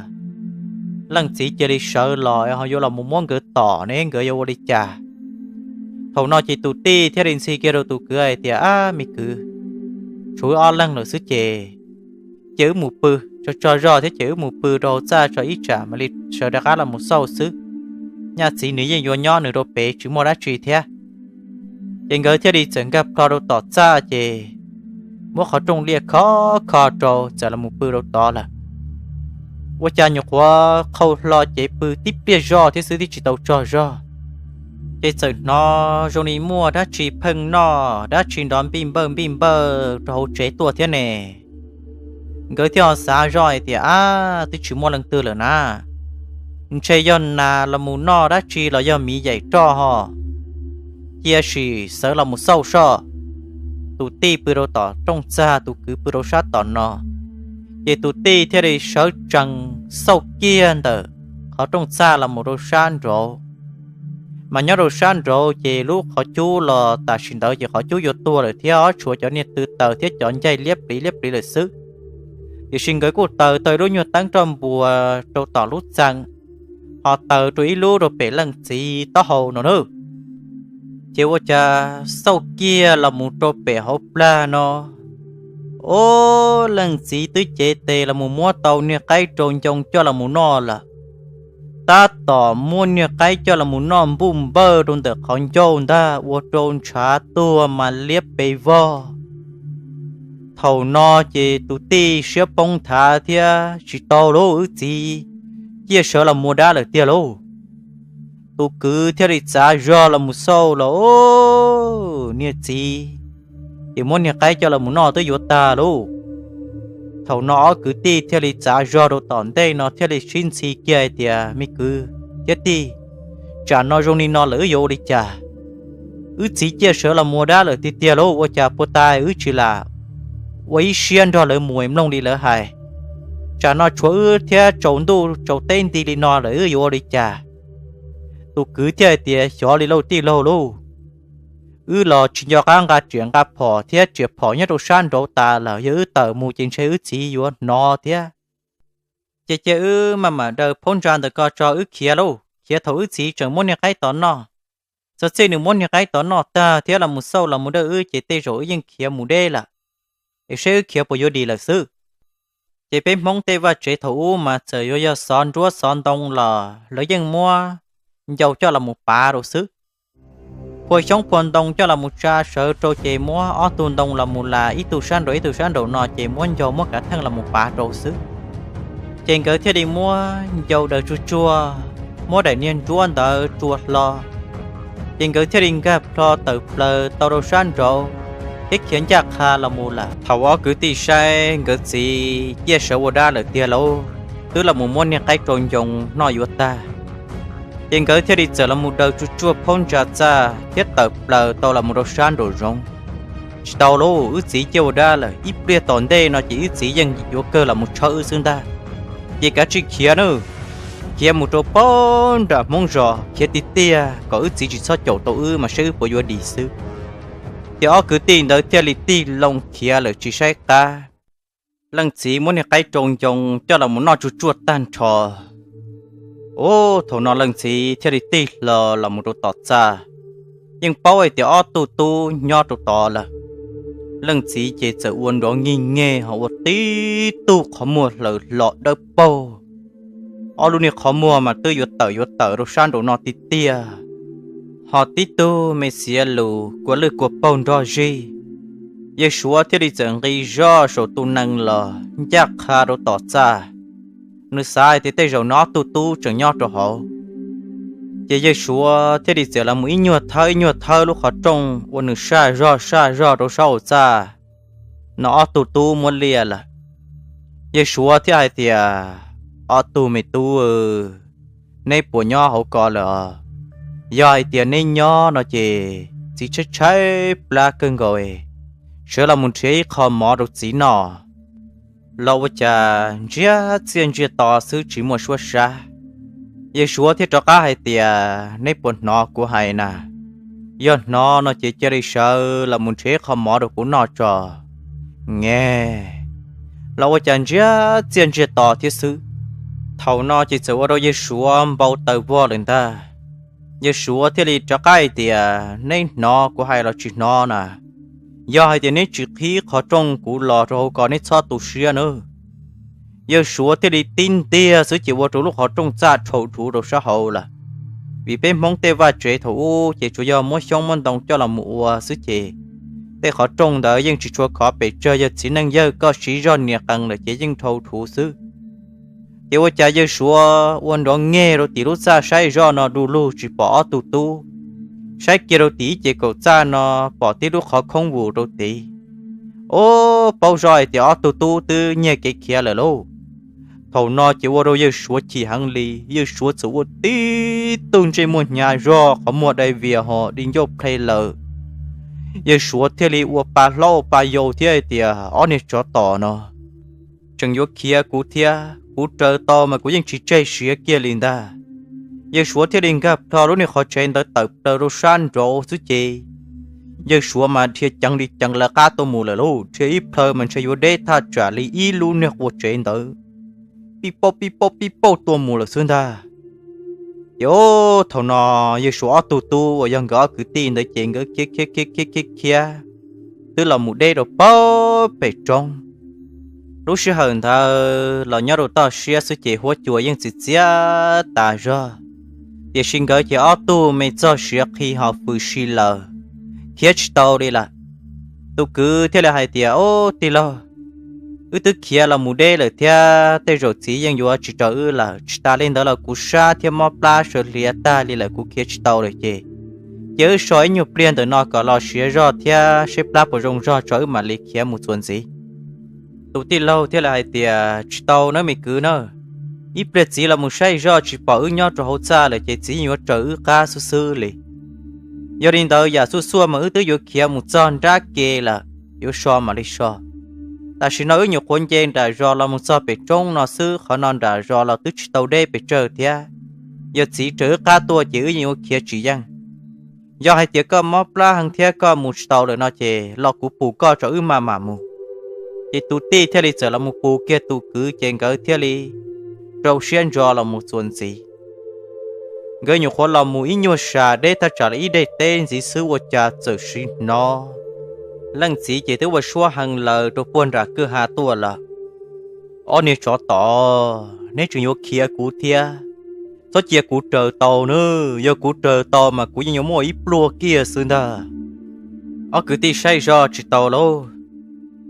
leej txiv cia li sawv los ho yuav los mus muab nkawd tom ne nkawd yuav ua li cas. Thaum no ces tus tij thiaj li ntxhi kiag rau tus kwv hais tias, Ab me kwv, tshuav wb ob leeg lawm xwb ces cia wb mus pw, tsaug tsaug zog thiab ces wb mus pw rau hauv txaj tso ib tsam mam li sawv rov qab los mus xauj xwb. Nyaj txiv nws yeej yuav nyob nws rau pem tsis muaj dab tsi thiab. Ces nkawd thiaj li txawm nkag plho rau tom txaj ces muab qhov rooj liaj khov kho rau txawm los mus pw rau tod lawm. Ua cas nyuam qhuav qhau hlo ces pw tib pliag zoj thiab xwb twb tsis tau tsaug zog, ces txawm hnov zoo li muaj dab tsi pheej noj dab tsi nrov npij npawj npij npawj rau hauv tsev tuaj thiab ne. Nkawd thiaj ho xav zoj hais tias, Ab, twb tsis muaj leej twg lawm na, ntshe yog nas los mus noj dab tsi los yog miv yaim roj ho. Cia sim sawv los mus xauj soj. Tus tij pw rau tom rooj txag, tus kwv pw rau sab tom no, ces tus tij thiaj li sawv tsees xauj kiag ntawm qhov rooj txag los mus rau sab nraud. Mas nyob rau sab nraud ces lub qhov cub los tam sim ntawd ces qhov cub yuav tuag lawm thiab ob tshuav cov niag tw taws thiab cov ncaig liab pliv liab pliv lawm xwb. Tiam sis nkawd kuj taws tau ib lub nyuag teeb roj npuas rau tom lub txee, ho taws rau ib lub rau pem leej txiv taub hau no na. Ces ua cas xauj kiag los mus rau pem hauv plag no, ub, leej txiv twb cev tes los mus muab tau niag qaib rau ncoo coj los mus noj lawm. Tab tom muab niag qaib coj los mus noj npuj npawj rau ntawm qhov ncauj ntag ua rau ntshav tuag mas liab pes vog. Thaum no ces tus tij siab poob nthav thiab, Tsis tau lauj, wb txiv ciaj sawv los mus ua dab lawm tiag lauj. Tus kwv thiaj li txav zog los mus xauj los, Ub, niag txiv ces muab niag qaib coj los mus noj twb yuav tag lauj. Thaum no ob kwv tij thiaj li txav zog rau tom ntej no thiaj li sib ntxhi kiag hais tias, Me kwv thiab tij, tsam no zoo li no lawm wb yuav ua li cas? Wb txiv ciaj sawv los mus ua dab lawm tiag tiag lauj, ua cas puag ta wb tsis lam ua ib siab nrog lawv mus mloog li lawv hais? Tsam no tshuav wb thiab tsaus ntuj tsaus teb nti li no lawm wb yuav ua li cas? Tus kwv thiaj hais tias, Xyov li lauj tij laug lauj, wb los tsis nco qab nqa riam nqa phom thiab, riam phom nyob rau sab nraud tas lawm, yog wb tawm mus ces ntshe wb txiv yuav hnov thiab. Ces cia wb maj mam daws phab ntsa ntawm ko tso wb khiav lauj, khiav thaum wb txiv tseem muab niag qaib tod noj. Txog txij nws muab niag qaib tod noj tag thiab los mus xauj los mus dawj wb ces tej zaum wb yeej khiav mus deb lawm, es saib wb khiav puas yuav dim lawm xwb. Ces peb Hmoob tej vaj tsev thaum ub mas txawm yuav yog xov nruab xov ntoo los lawv yeej muab ncau coj los mus pav rau xwb. Phua xyoob phua ntoo coj los mus tsa sawv rau ces muab ob tug ntoo los mus las ib tug sab nraum ib tug sab nraum no ces muab ncau muab kav theej los mus pav rau xwb. Ces nkawd thiaj li muab ncau daws tsuag tsuag, muab daim niag nruab ntawd rua hlo, ces nkawd thiaj li nkag plho tawm plaws tau rau sab nraud thiab khiav ncaj qha los mus lawm. Thaum ob kwv tij saib nkawd txiv ciaj sawv ua dab lawm tiag lauj, twb los mus muab niag qaib rau ncoo noj yuav tag, ces nkawd thiaj li txawm los mus daws tsuag tsuag phab ntsa txaj thiab tawm plaws tau los mus rau sab nraum zoov. Tsis tau lauj, wb txiv ciaj ua dab lawm, ib pliag tom ntej no ces wb txiv yeej yuav kawg los mus tshawb wb xwb ntag. Ces kav tsij khiav nawb, khiav mus rau pab nram Hmoob zos khiav tiag tiag kom wb txiv tsis txhob caum tau wb mas saib wb puas yuav dim xwb. Ces ob kwv tij ntawd thiaj li tig loo khiav lawm tsis saib qab. Leej txiv muab niag qaib rau ncoo coj los mus noj tsuag tsuag tag nrho. Ub, thaum no leej txiv thiaj li tig hlo los mus rau tom txaj, yeej paub hais tias ob tug tub nyob rau tod lawm. Leej txiv ces txawm ua nrov nyig nyeg ho ua tib tug qhov muag hlaws hlo dawb paug, ob lub niag qhov muag mas twb yuav tawm yuav tawm rau sab nraum no tiag tiag, ho tib tug me xiav lus kua lwj kua paug nrog zig. Yawg Suav thiaj li txawm nqis zog saum tus nees los ncaj qha rau tom txaj. Nws xav hais tias tej zaum nws ob tug tub tseem nyob rau hauv. Ces yawg Suav thiaj li txawm los mus ib nyuag thawb ib nyuag thawb lub qhov rooj ua nws saj zog saj zog rau sab hauv txaj. no ob tug tub muab liaj lawm. Yawg Suav thiaj hais tias, Ob tug me tub, neb puas nyob hauv ko lawm? Yog hais tias neb nyob no ces txiv tshaib tshaib plab kawg nkaus, sawv los mus nrhiav ib qho mov rau txiv noj. Los ua cas ntsiag txiaj ntsiag to xwb tsis muaj suab sab. Yawg Suav thiaj rov qab hais tias, Neb puas hnov kuv hais na? Yog hnov no ces cia li sawv los mus nrhiav ib qho mov rau kuv noj tso. Nge, los ua cas ntsiag txiaj ntsiag to thiab xwb. Thaum no ces txawm ua rau yawg Suav npau taws vog lawm ntag. Yawg Suav thiaj li rov qab hais tias, Neb hnov kuv hais los tsis hnov na? Yog hais tias neb tsis qhib qhov rooj kuv los rau hauv ko neb txhob tu siab nawb. Yawg Suav thiaj li tib ntiag xwb ces ua rau lub qhov rooj txaj dhau dhuv rau sab hauv lawm. Vim peb Hmoob tej vaj tsev thaum ub ces tsuas yog muab xyoob muab ntoo coj los mus ua xwb ces tej qhov rooj ntawd yeej tsis tshua khov pes tsawg, yog txiv neej yawg koj siv zog nias qees lawm ces yeej dhau dhuv xwb. Ces ua cas yawg Suav ua nrov ngeg rau tim lub txaj saib zoj no du lug tsis pom ob tug tub. Saib kiag rau tim ib ce kaum txaj no pom tib lub qhov khoob vus rau tid. Ub, paub zoj hais tias ob tug tub twb nyiag kev khiav lawm lauj. Thaum no ces ua rau yawg Suav chim heev li, yawg Suav txawm ua tib tug ntsej muag hnyav zog qhov muag dai vias ho di ncauj plhe lawm. Yawg Suav thiaj li ua pa hlob ua pa yau thiab hais tias, Ob niag tsov tom no tseem yuav khiav kuv thiab, kuv raws tau mas kuv yeej tsis tseg siav kiag li ntag. Yawg Suav thiaj li nkag plho lub niag qhov tsev ntawd tawm plaws rau sab nraud xwb ces yawg Suav mas dhia ceev li ceev lawv qab tuaj mus lawm lauj, dhia ib plhaw mas ntshe yuav deb thaj tsam li ib lub niag qua tsev ntawd, pij pauj pij pauj pij pauj tuaj mus lawm xwb ntag. Ces thaum no yawg Suav ob tug tub uas yog nkawd ob kwv tij ntawd ces nkawd khiav khiav khiav khiav khiav khiav twb los mus deb rau pem roob. Lub sij hawm ntawd los nyob rau toj siab xwb ces huab cua yeej txias txias tas zog, tiam sis nkawd ces ob tug me txog siav qhi ho fws si lawm, khiav tsis tau li lawm. Tus kwv thiaj li hais tias, Ub tij laug, wb twb khiav los mus deb lawm thiab tej zaum txiv yeej yuav tsis raws wb lawm, tsis tas li ntawd los kuv sab thiab mob plab sawv hliav tag li lawm, kuv khiav tsis tau lawm ces cia wb so ib nyuag pliag ntawm no kom los siav zog thiab seb plab puas zoo zog tso wb mam li khiav mus txuas ntxiv. Tus tij laug thiaj li hais tias, Tsis tau nawb me kwv na, ib pliag txiv los mus saib zoj tsis pom wb nyob rau hauv txaj lawm ces txiv yeej yuav raws wb qab xwb xwb li. Yog li ntawd yam xuj xuaj mas wb twb yuav khiav mus txog nrab ke lawm, yuav so mam li so. Tam sim no wb nyuam qhuav nce nram zos los mus txog pem roob no xwb, qhov no nram zos los twb tsis tau deb pes tsawg thiab. Yog txiv raws wb qab tuaj ces wb yeej yuav khiav tsis yeej. Yog hais tias koj mob plab heev thiab koj mus tsis tau lawm no ces los kuv pus koj tso wb maj mam mus. Ces tus tij thiaj li txawm los mus pus kiag tus kwv ces nkawd thiaj li rau siab ntso los mus txuas ntxiv. Nkawd nyuam qhuav los mus ib nyuag sas deb thaj tsam li ib daim teb ntxiv xwb ua cas txawm sim hnov leej txiv ces twb ua suab heev lawm rau puag nram kwj ha tuaj lawm. Ob niag tsov tom, neb tseem yuav khiav kuv thiab, txhob cia kuv raws tau nawb, yog kuv raws tau mas kuv yeej yuav muaj ib pluag kiag xwb ntag. Ob kwv tij saib zoj tsis tau lauj,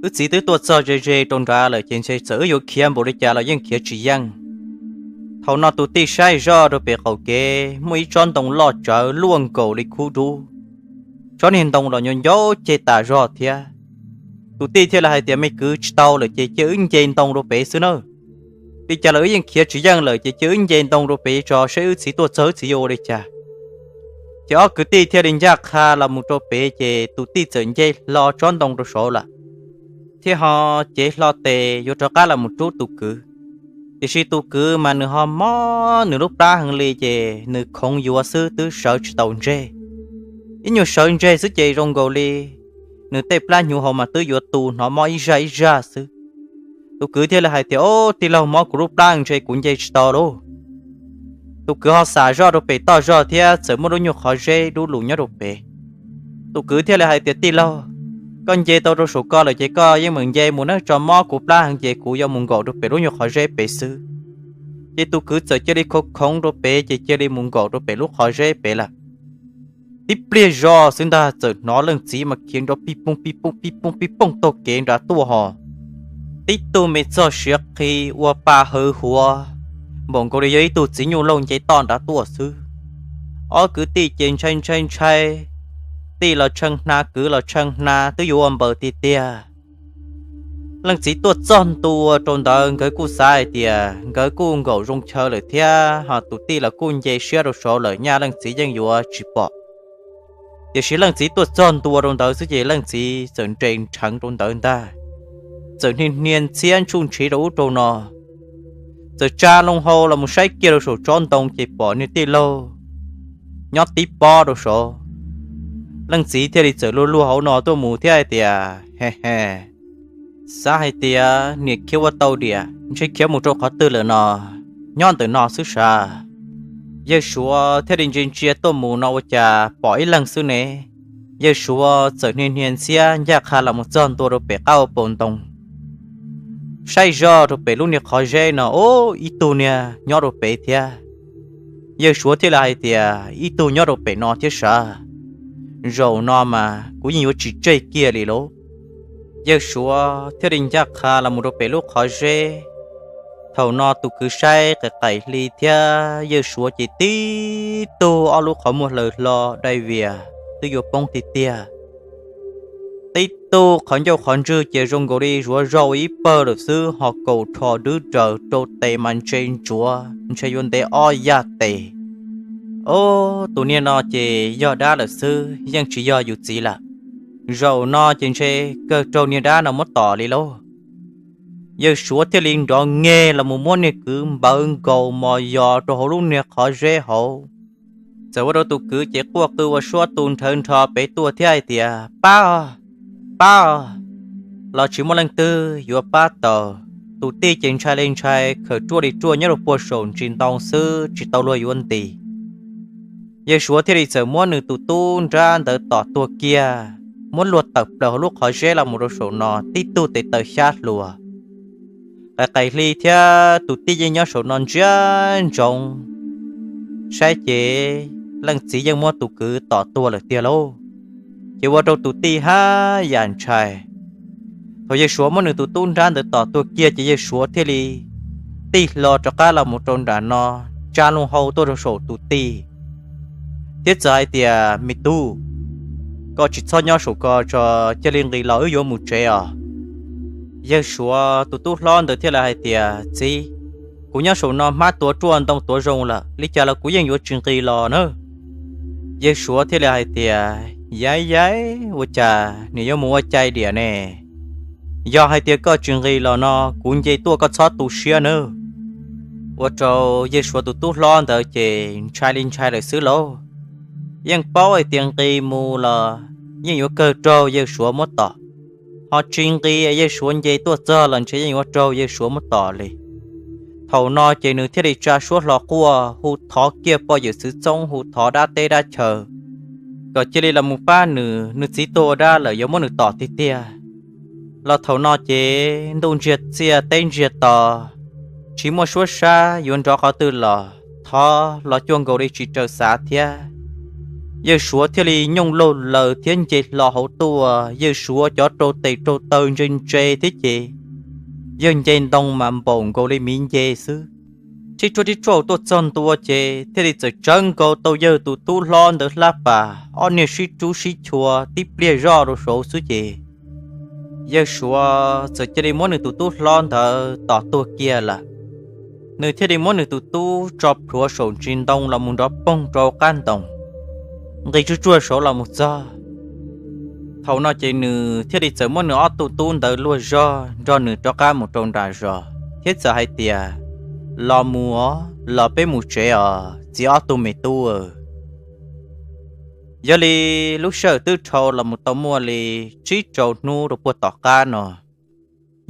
wb txiv twb tuaj txog ze ze rau nrad lawm ces ntshe txawm wb yuav khiav npaum li cas los yeej khiav tsis yeej. Thaum no tus tij saib zoj rau pem qaum kev muaj ib tsob ntoo loj tsawv luaj nkaus li khub dub, tsob niag ntoo los nyob ncauj ceg tas zog thiab. Tus tij thiaj li hais tias, Me kwv, tsis tau lawm ces cia wb nce ntoo rau pem xwb nawb. Li cas los wb yeej khiav tsis yeej lawm ces cia wb nce ntoo rau pem tso seb wb txiv tuaj txog wb txiv yuav ua li cas. Ces ob kwv tij thiaj li ncaj qha los mus rau pem ces tus tij txawm nce hlo tsob ntoo rau saud lawm, thiab ho cev hlo tes yuav rov qab los mus rub tus kwv. Tiam sis tus kwv mas nws ho mob nws lub plab heev li ces nws khoov yuav xwb twb sawv tsis tau ntseg. Ib nyuag sawv ntseg xwb ces zoo nkaus li nws tej plab hnyuv hauv mas twb yuav tu hnov mob ib zaj ib zaj xwb. Tus kwv thiaj li hais tias, Ob tij laug, mob kuv lub plab ntshe kuv nce tsis tau lauj. Tus kwv ho xam zoj rau pem toj zog thiab txawm muaj lub nyuag qhov zeb dub lug nyob rau pem. Tus kwv thiaj li hais tias, Tij laug, koj nce tau rau saum ko lawm ces koj yeej meem nce mus nawb, tso mob kuv plab heev ces kuv yuav mus nkaum rau pem lub nyuag qhov zeb pem xwb. Ces tus kwv txawm cia li khoov khoov rau pem ces cia li mus nkaum rau pem lub qhov zeb pem lawm. Tib pliag zog xwb ntag txawm hnov leej txiv mas khiav nrov pij pooj pij pooj pij pooj pij pooj taug kev nrad tuaj ho. Tib tug me txog siav qhi ua pa hawv huav npaum nkaus li yog ib tug txiv nyuj laug nce toj nrad tuaj xwb. Ob kwv tij ces ntshai ntshai ntshai, tij los tshee hna kwv los tshee hna twb yuav ua npaws tiag tiag. Leej txiv tuaj txog ntua rau ntawd nkawd kuj xav hais tias nkawd kuj nkaum zoo chaw lawm thiab ho tus tij los kuj nce siab rau saud lawm nyaj leej txiv yeej yuav tsis pom. Tiam sis leej txiv tuaj txog ntua rau ntawd xwb ces leej txiv txawm nres nrheev rau ntawd ntag, txawm hnia hnia ntxhiab ntsuj ntshiv rau ub rau no, txawm tsa loo hau los mus saib kiag rau saum tsob ntoo ces pom niag tij laug nyob tib pob rau saud. Leej txiv thiaj li txawm luag luag hauv no tuaj mus thiab hais tias, He he, xav hais tias niam khiav ua tau diam ntshe khiav mus rau qhov twg lawm no, nyob ntawm no xwb sav. Yawg Suav thiaj li ntsia ntsia tuaj mus no ua cas pom ib leeg xwb ne. Yawg Suav txawm hnia hnia ntxhiab ncaj qha los mus txog ntua rau pem qab ua paus ntoo, saib zoj rau pem lub niag qhov zeb no, o, ib tug niag nyob rau pem thiab. Yawg Suav thiaj li hais tias, Ib tug nyob rau pem no thiab sav, zaum no mas kuv yeej yuav tsis tseg kiag li lauj. Yawg Suav thiaj li ncaj qha los mus rau pem lub qhov zeb. Thaum no tus kwv saib qaim qaim hli thiab Yawg Suav ces tib tug ob lub qhov muag hlaws hlo dai vias twb yuav poob tiag tiag. Tib tug qhov ncauj qhov ntswg ces zoo nkaus li zuav zog ua ib pawg lawm xwb ho kaus rho dwb daws rau tes mas ntse ntsuav ntshe yuav ntev ob yaj tes. O, tus niag no ces yog dab lawm xwb yeej tsis yog yus txiv lawm. Zaum no ces ntshe kawg raug niag dab no muab tom li lauj. Yawg Suav thiaj li nrov nge los mus muab niag kwv npawv nkaus mos yos rau hauv lub niag qhov zeb hauv. Txawm ua rau tus kwv ces quaj qw ua suab tu nrhawv nrho pem tuaj thiab hais tias, Pab, pab, los tsis muaj leej twg yuav pab tau. Tus tij ces ntshai li ntshai khawm ruaj li ruaj nyob rau puag saum ntsis ntoo xwb tsis tau luag yuav ntis. Yawg Suav thiaj li txawm muab nws tus tub nrab ntawd tom tuag kiag, muab luag tawm plaws hauv lub qhov zeb los mus rau saum no tib tug tes taw xyab hluas. Qaim qaim hli thiab tus tij yeej nyob saum no ntsia ntsoov saib ces leej txiv yeej muab tus kwv tom tuag lawm tiag lauj. Ces ua rau tus tij haj yam ntshai. Thaum Yawg Suav muab nws tus tub nrab ntawd tom tuag kiag ces Yawg Suav thiaj li tij hlo rov qab los mus rau nram no, tsa loo hau tuaj rau saum tus tij thiab txawm hais tias, Me tub, koj tsis txhob nyob saum ko tso, cia li nqis los wb yuav mus tsev os. Yawg Suav tus tub hlob ntawd thiaj li hais tias, Txiv, kuv nyob saum no hmab tuav ruaj ntoo tuav zoo lawm, li cas los kuv yeej yuav tsis nqis los na. Yawg Suav thiaj li hais tias, Yaiv yaiv, ua cas niam yuav mus ua cai diam ne? Yog hais tias koj tsis nqis los no kuv nce tuaj koj txhob tu siab nawb. Ua rau Yawg Suav tus tub hlob ntawd ces ntshai li ntshai lawm xwb lauj. Yeej paub hais tias nqis mus los yeej yuav kawg raug Yawg Suav muab tom, ho tsis nqis Yawg Suav nce tuaj txog los ntshe yeej yuav raug Yawg Suav muab tom li. Thaum no ces nws thiaj li tsa suab hlo quaj hu thov kiag poj yawm txwv txoob, hu thov dab teb dab chaw kom cia li los mus pab nws, nws txiv tuag ua dab lawm yuav muab nws tom tiag tiag. Los thaum no ces ntuj ntsiag txiaj teb ntsiag to, tsis muaj suab sab yuav nrov qhov twg los thov los cuag nkaus li tsis raws xav thiab. Yawg Suav thiaj li nyooj laug laws thiab nce hlo hauv tuaj, Yawg Suav cov rau tes rau taw ntse ntse thiab ces yawg nce ntoo mas npaum nkaus li miv nce xwb. Tib tsuaj tib tsuaj tuaj txog ntua ces thiaj li txawm tsawv nkaus tau yawg tus tub hlob ntawd hlab pas, ob niag sib rub sib chua tib pliag zoj rau saud xwb ces yawg Suav txawm cia li muab nws tus tub hlob ntawd tom tuag kiag lawm. Nws thiaj li muab nws tus tub tso plhuav saum ntsis ntoo los mus nrov poog rau qab ntoo, nqis tsuag tsuag saud los mus txog. Thaum no ces nws thiaj li txawm muab nws ob tug tub ntawd luag zog nrog nws rov qab mus rau nram zos thiab txawm hais tias, Los mus os, los peb mus tsev os txiv ob tug me tub. Yog li lub sij hawm twb dhau los mus tau muaj li tsib rau hnub rau puag tom qab no,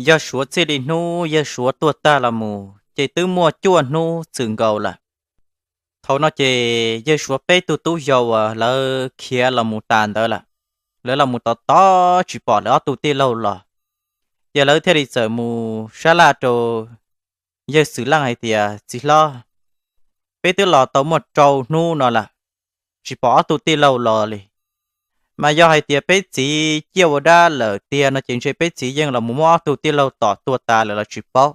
yawg Suav txij li hnub yawg Suav tuag tag los mus ces twb muaj cuaj hnub txwm nkaus lawm. Thaum no ces yawg Suav peb tug tub yau uas lawv khiav los mus tas ntawd lawm, lawv los mus tod tod tsis pom lawv ob tug tij laug los, ces lawv thiaj li txawm mus sab laj rau yawg Xwm Leej hais tias, Txiv hlob, peb twb los tau muaj rau hnub no lawm, tsis pom ob tug tij laug los li. Mas yog hais tias peb txiv ciaj ua dab lawm tiag no ces ntshe peb txiv yeej los mus muab ob tug tij laug tom tuag tas lawm los tsis paub.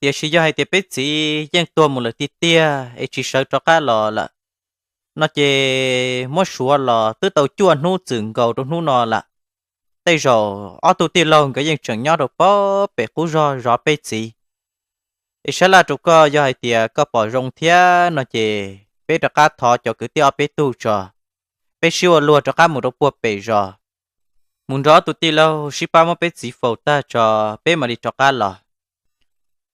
Tiam sis yog hais tias peb txiv yeej tuag mus lawm tiag tiag es tsis sawv rov qab los lawm no ces muab suav los twb tau cuaj hnub txwm nkaus rau hnub no lawm. tej zaum ob tug tij laug nkawd yeej tseem nyob rau pem qub zog zov peb txiv. Es sab laj rau koj, yog hais tias koj pom zoo thiab no ces peb rov qab thov cov kwv tij ob peb tug tso, peb sib ua luag rov qab mus rau puag pem zos, mus nrog ob tug tij laug sib pab muab peb txiv faus tag tso, peb mam li rov qab los.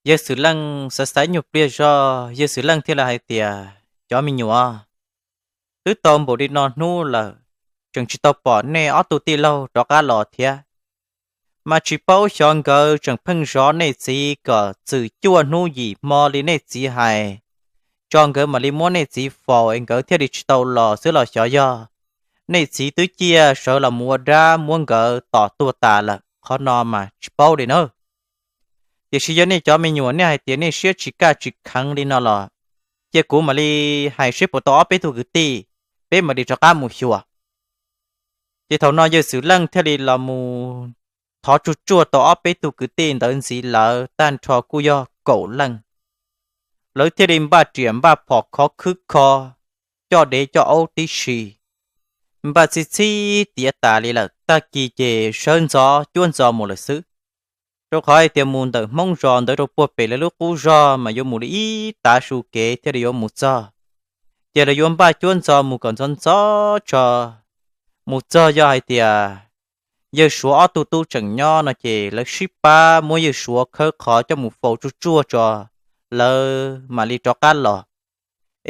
Yawg Xwm Leej xav xav nyuag pliag zog, Yawg Xwm Leej thiaj li hais tias, cov me nyuam, twb tau npaum li no hnub lawm, tseem tsis tau pom nej ob tug tij laug rov qab los thiab. Mas tsis paub xyov nkawd tseem pheej zov nej txiv kom txwm cuaj hnub yim hmo li nej txiv hais, tso nkawd mam li muab nej txiv faus es nkawd thiaj li tsis tau los xwb los xyov yog nej txiv twb ciaj sawv los mus ua dab muab nkawd tom tuag tas lawm, qhov no mas tsis paub li na. Tiam sis yog nej cov me nyuam nej hais tias nej siab tsis kaj tsis kheev li no los, cia kuv mam li hais seb puas tau ob peb tug kwv tij, peb mam li rov qab mus xyuas. Ces thaum no Yawg Xwm Leej thiaj li los mus thov tsuj tsuaj tau ob peb tug kwv tij ntawd ntxiv, lawv tag nrho kuj yog kaum leej. Lawv thiaj li npaj riam npaj phom khov khwb kho, coj dev coj aub tib si, npaj txhij txhib tiav tas li lawm, tag kis ces sawv ntxov cuab ntxov mus lawm xwb. Rau qhov hais tias mus ntawm Hmoob zos ntawd rau puag pem lawv lub qub zog mas yuav mus li ib tav su kev thiaj li yuav mus txog. Ces lawv yuav npaj cuab ntxov mus kom ntxov ntxov tso, mus txog yog hais tias Yawg Suav ob tug tub tseem nyob no ces lawv sib pab muab Yawg Suav khawb qhov coj mus faus tsuj tsuaj tso, lawv mam li rov qab los,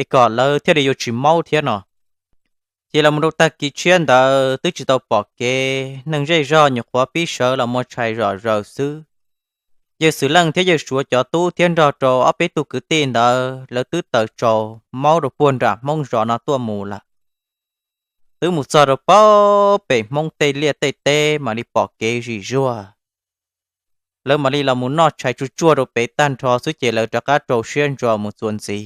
es kom lawv thiaj li yuav tsis maub thiab no. Ces los mus rau tag kis tshiab ntawd twb tsis tau pom kev, neeg zej zog nyuam qhuav pib sawv los muag tshais zom zaws xwb. Yawg Xwm Leej thiab Yawg Suav cov tub thiab nrog rau ob peb tug kwv tij ntawd lawv twb taws tsaus maub rau puag nram Hmoob zos no tuaj mus lawm. Twb mus txog rau pem Hmoob tej liaj tej teb mam li pom kev zim zuag. Lawv mam li los mus noj tshais tsuj tsuaj rau pem tag nrho xwb ces lawv rov qab rau siab ntso mus txuas ntxiv.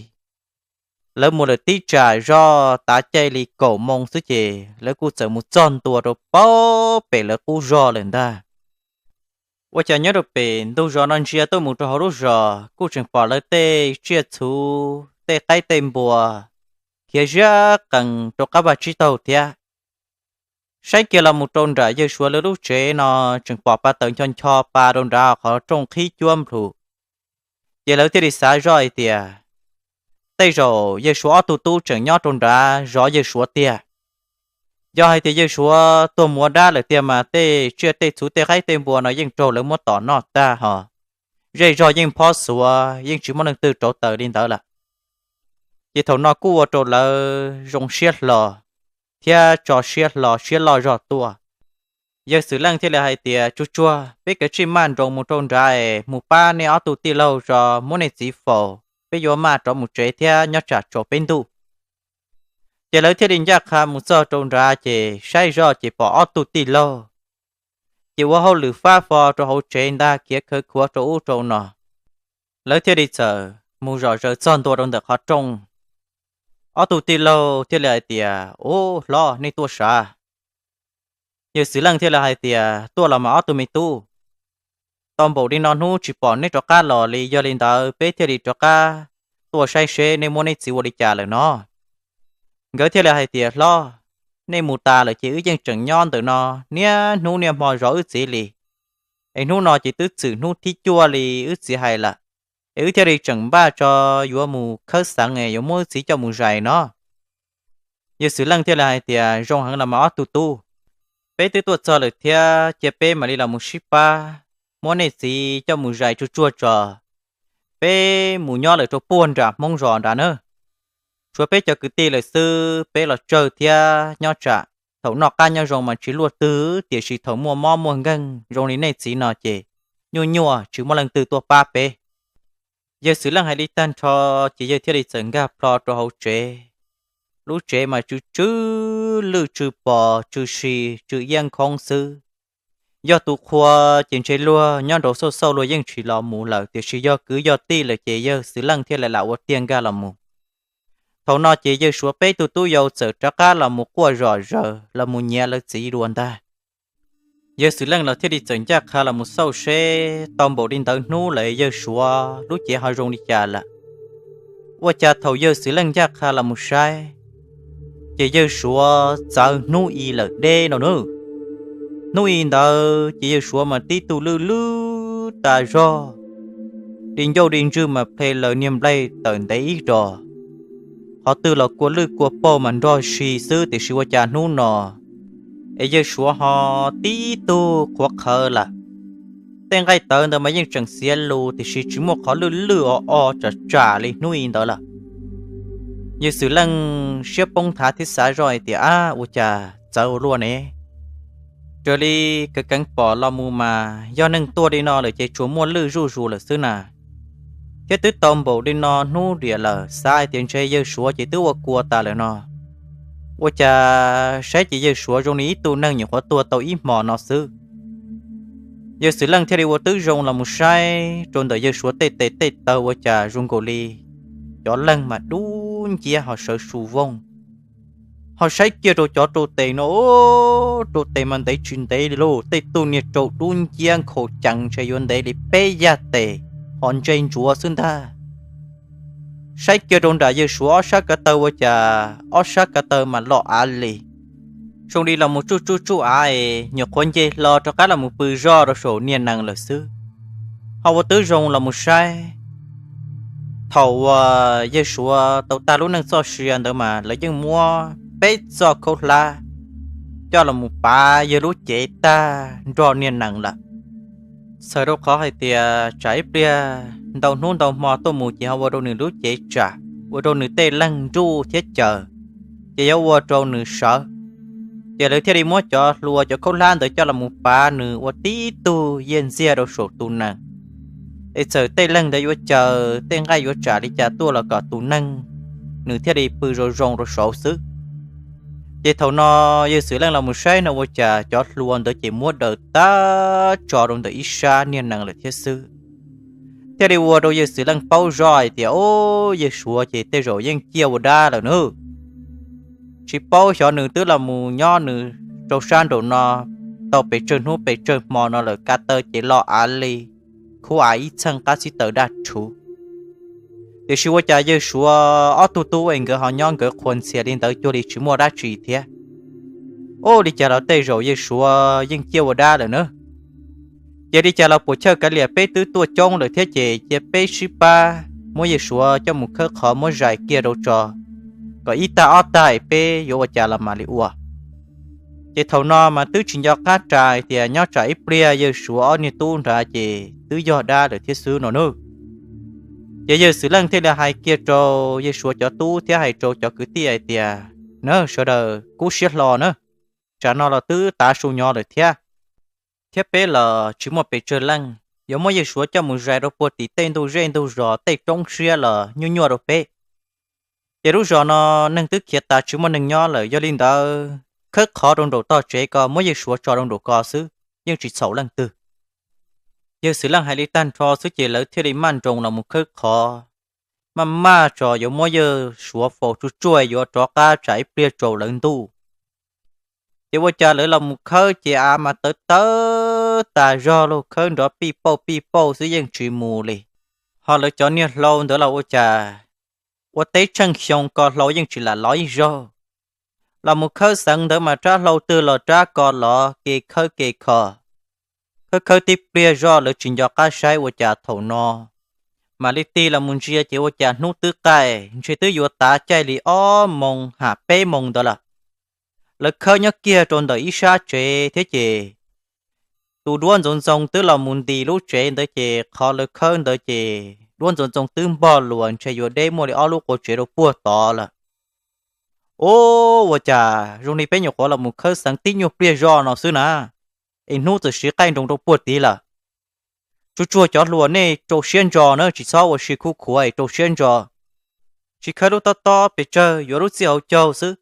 Lawv mus lawm tib tsam zoj tav caij li kaum moo xwb ces lawv kuj txawm mus txog ntua rau pem lawv qub zog lawm ntag. Ua cas nyob rau pem ntug zos no ntsia tuaj mus rau hauv lub zos kuj tseem pom lawv tej tsiaj txhu, tej qaib tej npua khiav ziab qees rau qab vaj tsib taug thiab. Saib kiag los mus rau nram Yawg Suav lawv lub tsev no tseem pom pa taws ncho ncho pa rau nrad qhov rooj qhib cuab nplhus. Ces lawv thiaj li xav zoj hais tias, tej zaum Yawg Suav ob tug tub tseem nyob rau nrad zov Yawg Suav tiag. Yog hais tias Yawg Suav tuag mus ua dab lawm tiag mas tej tsiaj tej txhu tej qaib tej npua no yeej raug lawv muab tom noj tag hos, zej zog yeej phob xuav yeej tsis muaj leej twg rauv taws li ntawd lawm. Ces thaum no kuj ua rau lawv zoo siab hlo thiab tso siab hlo siab loj zog tuaj. Yawg Xwm Leej thiaj li hais tias, tsuag tsuag, peb kav tsij maj nroos mus rau nrad es mus pab nej ob tug tij laug tso, muab nej txiv faus, peb yuav maj rov mus tsev thiab nyob tsam tsaus peb ntuj. Ces lawv thiaj li ncaj qha mus txog rau nrad ces saib zoj ces pom ob tug tij laug ces ua hauj lwm fab fo rau hauv tsev ntag, khiav khawv khuav rau ub rau no. Lawv thiaj li txawm mus zom zaws txog ntua rau ntawm qhov rooj. Ob tug tij laug thiaj li hais tias, ub, hlob, nej tuaj sav? Yawg Xwm Leej thiaj li hais tias, tuaj los mas ob tug me tub, tau npaum li no hnub tsis pom nej rov qab los li, yog li ntawd peb thiaj li rov qab tuaj saib seb nej muab nej txiv ua li cas lawm no. Nkawd thiaj li hais tias, hlob, nej mus tas lawm ces wb yeej tseem nyob ntawm no niaj hnub niaj hmo zov wb txiv li. Es hnub no ces twb txwm hnub thib cuaj li wb txiv hais lawm, es wb thiaj li tseem npaj tso yuav mus khawb xeev es yuav muab wb txiv coj mus zais no. Yawg Xwm Leej thiaj li hais tias, zoo heev los mas ob tug tub, peb twb tuaj txog lawm thiab, cia peb mam li los mus sib pab muab nej txiv coj mus zais tsuag tsuag tso, peb mus nyob lawm rau puag nram Hmoob zos nrad na. Tshuav peb cov kwv tij lawm xwb, peb los tsawg thiab nyob tsam thaum noj qab nyob zoo mas tsis luaj twg, tiam sis thaum muaj mob muaj nkeeg zoo li nej txiv no ces nyuaj nyuaj tsis muaj leej twg tuaj pab peb. Yawg Xwm Leej hais li tag nrho ces yawg thiaj li txawm nkag plho rau hauv tsev. Lub tsev mas tsw tsw lwj tsw pos tsw si tsw iab nkhoob xwb. Yog tus qhua ces ntshe luag nyob nraud xauj xauj luag yeej tsis los mus lawm, tiam sis yog kwv yog tij lawm ces yawg Xwm Leej thiaj li lam ua tiag nkag los mus. Thaum no ces yawg Suav peb tug tub yau txawm rov qab los mus quaj zom zaws los mus nyiav lawv txiv dua ntag. Yawg Xwm Leej los thiaj li txawm ncaj qha los mus xauj seb tau npaum li ntawd hnub lawm yawg Suav lub cev ho zoo li cas lawm. Ua cas thaum yawg Xwm Leej ncaj qha los mus saib, ces yawg Suav txawv hnub i lawm deb no nawb. Hnub i ntawd ces yawg Suav mas tib tug lwj lwj tas zog, di ncauj di ntswg mas ple laws niag nplaig tawm ntev ib dos, qhov twg los kua lwj kua paug mas nrog si xwb, tiam sis ua cas hnub no es yawg Suav ho tib tug qhuav qhawv lawm. Tej nqaij tawv ntawd mas yeej tseem xiav lus tiam sis tsis muaj qhov lwj lwj o o tsam tsam li hnub i ntawd lawm. Yawg Xwm Leej siab poob nthav thiab xav zoj hais tias, ab, ua cas txawv ua luaj ne? Raws li keev keev pom los mus mas yog neeg tuaj li no lawm ces tsuas muaj lwj zuj zus lawm xwb na. Thiab twb tau npaum li no hnub diam lawm, xav hais tias ntshe yawg Suav ces twb ua kua tas lawm no. Ua cas saib ces yawg Suav zoo li ib tug neeg nyuam qhuav tuag tau ib hmos no xwb. Yawg Xwm Leej thiaj li ua tib zoo los mus saib rau ntawm yawg Suav tej tes tej taw ua cas zoo nkaus li cov leeg mas dub nciab ho sawv su vooj. Ho saib kiag rau cov rau tes no, rau tes mas ntev tsis ntev li lauj, tej tug niag rau dub nciab nkhaus ceev ntshe yuav ntev li peb yaj tes, ho ntse ntsuav xwb ntag. Saib kiag rau nram yawg Suav ob sab ko taw ua cas ob sab ko taw mas loj av li, zoo li los mus tsuj tsuj tsuj av es nyuam qhuav nce hlo rov qab los mus pw zoj rau saum niag nees lawm xwb. Ho ua tib zoo los mus saib, thaum uas yawg Suav tau tag lub neej txoj sia ntawd mas lawv yeej muab peb txoj khaub hlab coj los mus pav yawg lub cev tag nrho niag nees lawm. Txhawm rau qhov hais tias tsam ib pliag ntau hnub ntau hmo tuaj mus ces ho ua rau nws lub cev tsam, ua rau nws tej leeg nruj thiab caws, ces yuav ua rau nws sawv. Ces lawv thiaj li muab cov hlua cov khaub hlab ntawd coj los mus pav nws ua tib tug yiaj ntxiag rau saum tus nees. Es txawm tej leeg ntawd yuav caws tej nqaij yuav tsam li cas tuaj los kom tus neeg nws thiaj li pw zoo zoo rau saud xwb. Ces thaum no yawg Xwm Leej los mus saib no ua cas cov hlua ntawd ces muab daws tag tso rau ntawm ib sab niag nees lawm thiab xwb. Thiaj li ua rau yawg Xwm Leej paub zoj hais tias, o, yawg Suav ces tej zaum yeej ciaj ua dab lawm nawb. Tsis paub xyov nws twb los mus nyob nws rau sab nraum no tau pes tsawg hnub pes tsawg hmo no lawm, ko taw ces loj av li, khuv av ib txheej qab xib taws daj rhuv. Tiam sis ua cas yawg Suav ob tug tub es nkawd ho nyob nkawd qhuas ntxhias li ntawd cuag li tsis muaj dab tsi thiab. Ua li cas los tej zaum yawg Suav yeej ciaj ua dab lawm na. Ces li cas los puas chawj kav liam, peb twb tuaj coob lawm thiab ces cia peb sib pab muab yawg Suav coj mus khawb qhov muab zais kiag rau tso, kom ib tag ob tag peb yuav ua cas los mam li ua. Ces thaum no mas twb tsis nco qab ras hais tias nyob tsam ib pliag yawg Suav ob niag tub nrad ces twb yog dab lawm thiab xwb no nawb. Ces yawg Xwm Leej thiaj li hais kiag rau yawg Suav cov tub thiab hais rau cov kwv tij hais tias, na, sawv daws kub siab hlo na, tsam no los twb tav su nyo lawm thiab, thiab peb los tsis muaj pes tsawg leej, yuav muab yawg Suav coj mus zais rau puag tim tej ntug zej ntug zos tej roob siab los nyuaj nyuaj rau peb. Ces lub zos no neeg twb khiav tas tsis muaj neeg nyob lawm, yog li ntawd khawb qhov rau nraum tog tsev ko, muab yawg Suav tso rau nraum ko xwb, yeej tsis txhaum leej twg. Yawg Xwm Leej hais li tag nrho xwb ces lawv thiaj li maj nroos los mus khawb qhov. Maj maj tso yuav muab yawg Suav faus tsuj tsuaj yuav rov qab tsam ib pliag tsaus lawv ntuj. Ces ua cas lawv los mus khawb ces av mas tawv tawv tas zog lauj, khawb nrov pij pauj pij pauj xwb yeej tsis mus li. Ho lawv cov niag hlau ntawd los ua cas ua teb tsheej xyoo ko hlau yeej tsis lam lov ib zaug. Los mus khawb xeev ntawd mas rab hlau twg los rab ko lov, ke khawb ke kho. Khawb khawb tib pliag zoj lawv tsis nco qab saib ua cas thaum no mam li tig los mus ntsia ces ua cas hnub twb qaij, ntshe twb yuav tav caij li ob moos ham peb moos ntawd lawm. Lawv khawb nyob kiag rau ntawm ib sab tsev thiab ces tus duab ntxoov ntxoo twb los mus ntis lub tsev ntawd ces qhov lawv khawb ntawd ces duab ntxoov ntxoo twb npog luas ntshe yuav deb muaj li ob lub qua tsev rau puag tod lawm. Ub, ua cas zoo li peb nyuam qhuav los mus khawb xeev tib nyuag pliag zoj no xwb na, es hnub txawm siv qaij nroos rau puag tid lawm. Tsuag tsuag cov hluas nej rau siab ntso na, tsis txhob ua si khuj khuav es rau siab ntso. Tsis khawb lub tob tob pes tsawg, yuav lub txij hauv caug xwb,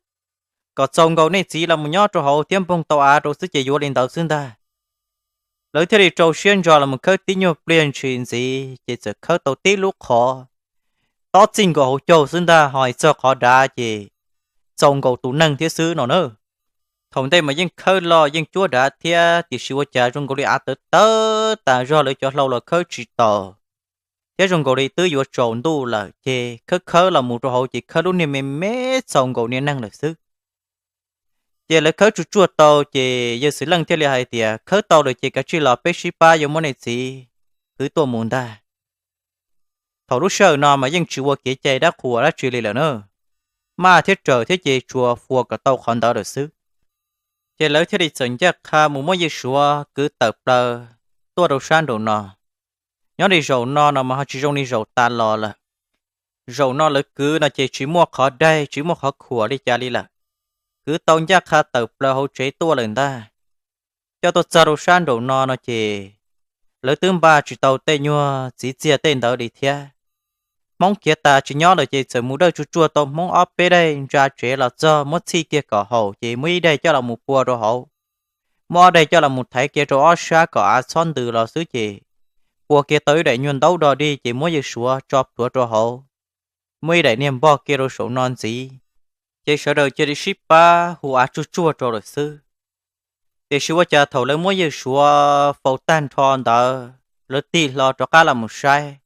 kom txaus nkaus nej txiv los mus nyob rau hauv thiab npoog tau av rau xwb ces yuav li ntawd xwb ntag. Lawv thiaj li rau siab ntso los mus khawb tib nyuag pliag ntshis ntxiv ces txawm khawb tau tib lub qhov tob txij nkaus hauv caug xwb ntag, ho txog qhov dav ces txaus nkaus tus neeg thiab xwb no na. Thaum ntej mas yeej khawb loj yeej cuab dav thiab tiam sis ua cas zoo nkaus li av tawv tawv tas zog, lawv cov hlau los khawb tsis taus, thiab zoo nkaus li twb yuav tsaus ntuj lawm ces khawb khawb los mus rau hauv ces khawb lub niag me me txaus nkaus niag neeg lawm xwb. Ces lawv khawb tsuj tsuaj tau ces yawg Xwm Leej thiaj li hais tias, Khawb tau lawm ces kav tsij los, peb sib pab yuav muab nej txiv kwv tuaj mus ntag. Thaum lub sij hawm no mas yeej tsis ua kev cai dab qhuas dab tsi li lawm na, maj thiab raws thiab ces tsuas fuas kom tau qhov ntawd lawm xwb. Ces lawv thiaj li txawm ncaj qha mus muab yawg Suav kwv tawm plaws tuaj rau sab nraum no. Nyob li zaum no no mas ho tsis zoo li zaum tas los lawm. Zaum no lawv kwv no ces tsis muaj qhov daig tsis muaj qhov khuam li cas li lawm. Kwv tau ncaj qha tawm plaws hauv tsev tuaj lawm ntag. Coj tuaj txog rau sab nraum no no ces lawv twb npaj tsis tau tej nyuag txiv txiag tej ntawd li thiab. Hmoob khiav tas tsis nyob lawm ces txawm mus dawj tsuj tsuaj tau Hmoob ob peb daim ntsa tsev los txog, muab txhij kiag kom haum ces muab ib daim coj los mus pua rau hauv, muab ob daim coj los mus thaiv kiag rau ob sab kom av txhob ntws los xwb ces pua kiag tau ib daim nyuag ntaub do dig ces muab yawg Suav tso plhuav rau hauv, muab ib daim niag npog kiag rau saum no ntxiv. Ces sawv daws cia li sib pab hu av tsuj tsuag rau lawm xwb. Tiam sis ua cas thaum lawv muab yawg Suav faus tag nrho ntawd lawv tig hlo rov qab los mus saib,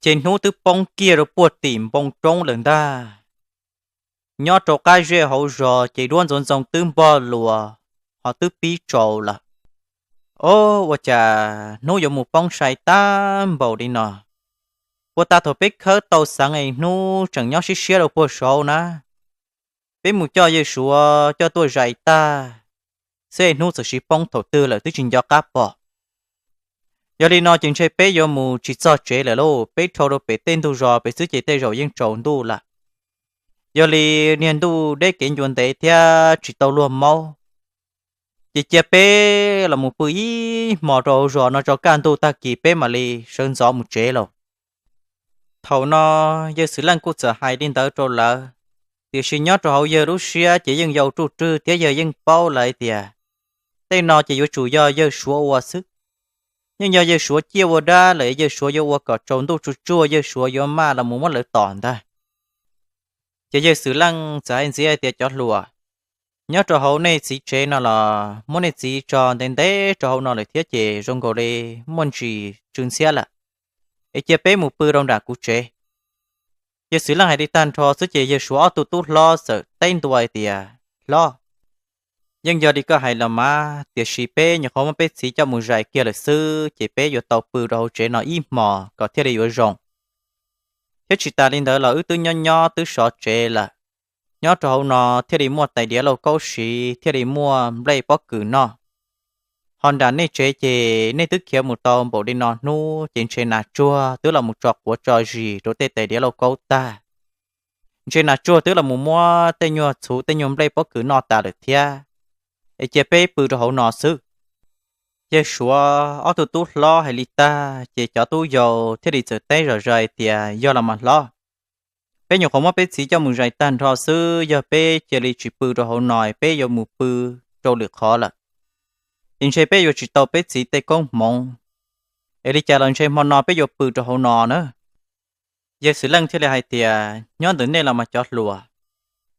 ces hnub twb poob kiag rau puag tim npoo roob lawm ntag. Nyob rau qab zej hauv zos ces duab ntxoov ntxoo twb npog luas, ho twb pib tsaus lawm. Ob, ua cas hnub yuav mus poob sai tag npaum li no? Puag ta thaum peb khawb tau xeev es hnub tseem nyob siab siab rau puag saud na. Peb mus coj yawg Suav coj tuaj zais tag, xwb es hnub txawm sis poob thaum twg lawm twb tsis nco qab pom. Yog li no ces ntshe peb yuav mus tsis txog tsev lawm lauj, peb dhau rau pem tej ntug zos pem xwb ces tej zaum yeej tsaus ntuj lawm. Yog li niag ntuj deb kev ncua ntev thiab tsis tau luag maub, ces cia peb los mus pw ib hmos rau hauv zos no tso, kaj ntug tag kis peb mam li sawv ntxov mus tsev lauj. Thaum no yawg Xwm Leej kuj txawm hais li ntawd rau lawv, tiam sis nyob rau hauv yawg lub siab ces yeej yau ruj rwg thiab yawg yeej paub lawm tias tej no ces yuav tsum yog yawg Suav ua xwb. Yeej yog yawg Suav ciaj ua dab lawm, yawg Suav yuav ua kom tsaus ntuj tsuj tsuag, yawg Suav yuav maj los mus muab lawv tom ntag. Ces yawg Xwm Leej txawm hais ntxiv hais tias, Cov hluas, nyob rau hauv nej txiv tsev no los muab nej txiv tso ntev ntev rau hauv no lawm thiab ces zoo nkaus li muaj ntsis tsw ntxhiab lawm, es cia peb mus pw rau nram kuv tsev. Yawg Xwm Leej hais li tag nrho xwb ces yawg Suav ob tug tub hlob txawm teb ntua hais tias, Hlob, yeej yog li koj hais los mas, tiam sis peb nyuam qhuav muab peb txiv coj mus zais kiag lawm xwb ces peb yuav tau pw rau hauv tsev no ib hmos kom thiaj li yuav zoo. Thiab tsis tas li ntawd los wb twb nyob nyob twb sov tsev lawm, nyob rau hauv no thiaj li muaj tais diav lauj kaub siv, thiaj li muaj nplej pob kws noj. Ho nram nej tsev ces nej twb khiav mus tau npaum li no hnub ces ntshe nas tsuag twb los mus tso quav tso zis rau tej tais diav lauj kaub tag. Ntshe nas tsuag twb los mus muab tej nyuag txhuv tej nyuag nplej pob kws noj tas lawm thiab, es cia peb pw rau hauv no xwb. Yawg Suav ob tug tub hlob hais li tag ces cov tub yau thiaj li txawm teb zom zaws tias, Yog los mas hlob, peb nyuam qhuav muab peb txiv coj mus zais tag nrho xwb, yog peb cia li tsis pw rau hauv no peb yuav mus pw rau lwm qhov lawm, ces ntshe peb yuav tsis tau peb txiv tej koob hmoov. Es li cas los ntshe hmo no peb yuav pw rau hauv no na. Yawg Xwm Leej thiaj li hais tias, Nyob ntawm nej los mas cov hluas,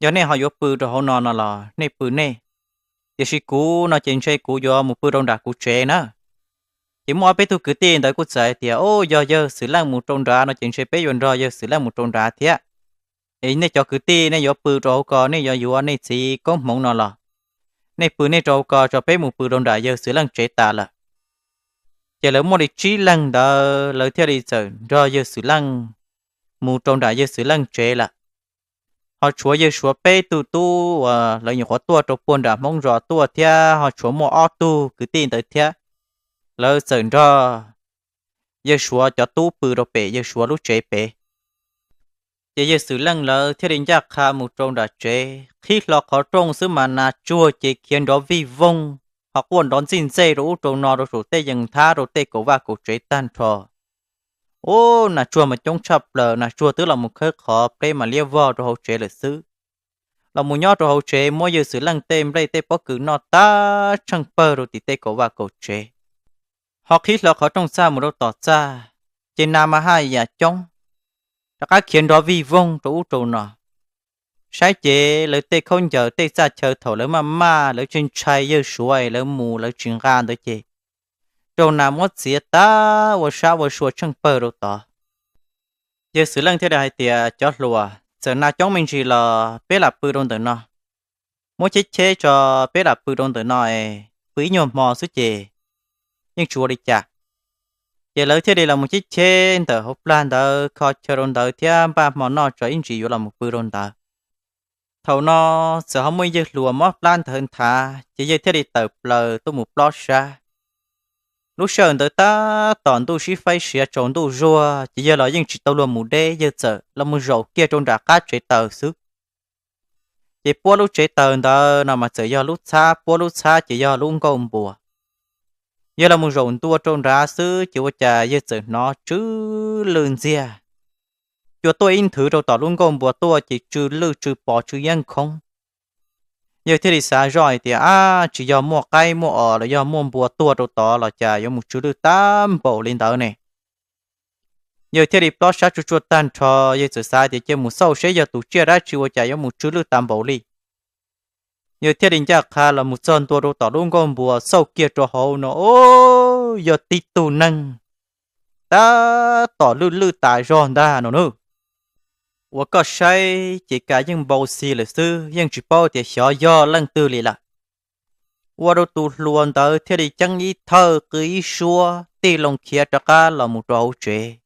yog nej ho yuav pw rau hauv no no los nej pw nej, tiam sis kuv no ces ntshe kuv yuav mus pw rau nram kuv tsev na. Ces muaj ob peb tug kwv tij ntawd kuj txawm hais tias, Au, yog yawg Xwm Leej mus rau nrad no ces ntshe peb yuav nrog yawg Xwm Leej mus rau nrad thiab. Es nej cov kwv tij nej yuav pw rau hauv ko, nej yuav yuav nej txiv koob hmoov no los nej pw nej rau hauv ko tso, peb mus pw rau nram yawg Xwm Leej tsev tas lawm. Ces lawv muaj li tsib leeg ntawd lawv thiaj li txawm nrog yawg Xwm Leej mus rau nram yawg Xwm Leej tsev lawm. Ho tshuav yawg Suav peb tug tub uas lawv nyuam qhuav tuaj rau puag nram Hmoob zos tuaj thiab ho tshuav muaj ob tug kwv tij ntawd thiab, lawv txawm nrog yawg Suav cov tub pw rau pem yawg Suav lub tsev pem. Ces yawg Xwm Leej lawv thiaj li ncaj qha mus rau nram tsev, qhib hlo qhov rooj xwb mas nas tsuag ces khiav nrov vij voog, ho quaj nrov ntxij ntxej rau ub rau no rau saum tej yees nthab rau tej kaum vaj kaum tsev tag nrho. Ub, nas tsuag mas coob tshaj plaws, nas tsuag twb los mus khawb qhov pleb mas liab vog rau hauv tsev lawm xwb. Los mus nyob rau hauv tsev muab yawg Xwm Leej tej nplej tej pob kws noj tag tsheej pawg rau tim tej kaum vaj kaum tsev. Ho qhib hlo qhov rooj txaj mus rau tom txaj, ces nas mas haj yam coob, rov qab khiav nrov vij voog rau ub rau no. Saib ces lawv tej khaub ncaws tej txaj chaw thaum lawv maj maj lawv ntshai ntshai yawg Suav es lawv mus lawv tsis nqa ntawd ces raug nas muab txiav tag ua sab ua sua tsheej pawg rau tod. Yawg Xwm Leej thiaj li hais tias, Cov hluas, txawm nas coob me ntsis los peb lam pw rau ntawm no. muab cheb cheb tso, peb lam pw rau ntawm no es pw ib nyuag hmo xwb ces yeej tsis ua li cas. Ces lawv thiaj li los mus cheb cheb ntawm hauv plag ntawd, kho chaw rau ntawd thiab npaj hmo noj tso ib ntsis yuav los mus pw rau ntawd. Thaum no txawm ho muaj yawg hluas mob plab ntawd nthav, ces yawg thiaj li tawm plaws tuaj mus plob sab. Lub sij hawm ntawd tab tom ntuj sib faib siav tsaus ntuj zuag, ces yawg los yeej tsis tau luag mus deb, yawg txawm los mus zaum kiag rau nram qab tsev taws xwb. Ces puab lub tsev taws ntawd no mas txawm yog lub txhab, puab lub txhab ces yog lub nkuaj npua. Yawg los mus zaum ntua rau nrad xwb ces ua cas yawg txawm hnov tsw lwj ntxiag, cua tuaj ib nthwv rau tom lub nkuaj npua tuaj ces tsw lwj tsw pos tsw yeeb khoob. Yawg thiaj li xav zoj hais tias, ab, tsis yog muaj qaib muaj os los yog muaj npua tuaj rau tod los cas yuav mus tsw lwj tag npaum li ntawd ne? Yawg thiaj li plob sab tsuaj tsuaj tag nrho, yawg txawm xav tias cia mus xauj seb yog tus tsiaj dab tsi ua cas yuav mus tsw lwj tas npaum li. Yawg thiaj li ncaj qha los mus txog ntua rau tom lub nkuaj npua, xauj kiag rau hauv no, o, yog tib tug neeg tab tom lwj lwj tas zog ntag no nawb. Uas koj saib ces ka yeej npau xi lawm xwb, yeej tsis paub tias xyov yog leej twg li lawm. Ua rau tus hluas ntawd thiaj li ceeb ib thawj qw ib suab tig loo khiav rov qab los mus rau hauv tsev.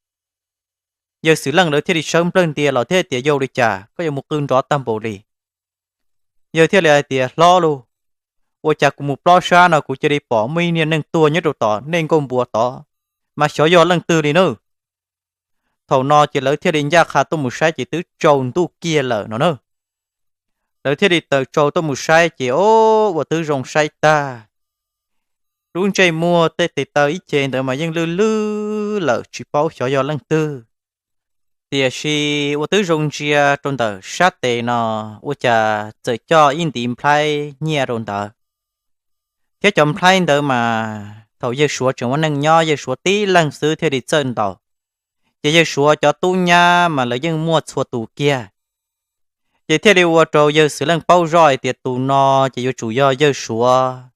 Yawg Xwm Leej lawv thiaj li sawv nplawg ntias los thiab tias, yog li cas koj yuav mus qw nrov tag npaum li? Yawg thiaj li hais tias, hlob lauj, ua cas kuv mus plob sab no kuv cia li pom muaj ib niag neeg tuag nyob rau tom nej nkuaj npua tod, mas xyov yog leej twg li nawb. Thaum no ces lawv thiaj li ncaj qha tuaj mus saib ces twb tsaus ntuj kiag lawm no na. Lawv thiaj li tawm tsaus tuaj mus saib ces, o, ua twb zoo saib tag, lub ntsej muag tej tes taw ib ce ntawd mas yeej lwj lwj lawm tsis paub xyov yog leej twg. Tiam sis ua twb zoo ntsia rau ntawm sab tes no, ua cas txawm coj ib ntiv nplhaib nyiaj rau ntawd. Thiab cov nplhaib ntawd mas thaum yawg Suav tseem ua neej nyob yawg Suav tib leeg xwb thiaj li txawj ntaus, ces yawg Suav cov tub nyab mas lawv yeej muaj txhua tus kiag. Ces thiaj li ua rau yawg Xwm Leej paub zoj hais tias tus no ces yuav tsum yog yawg Suav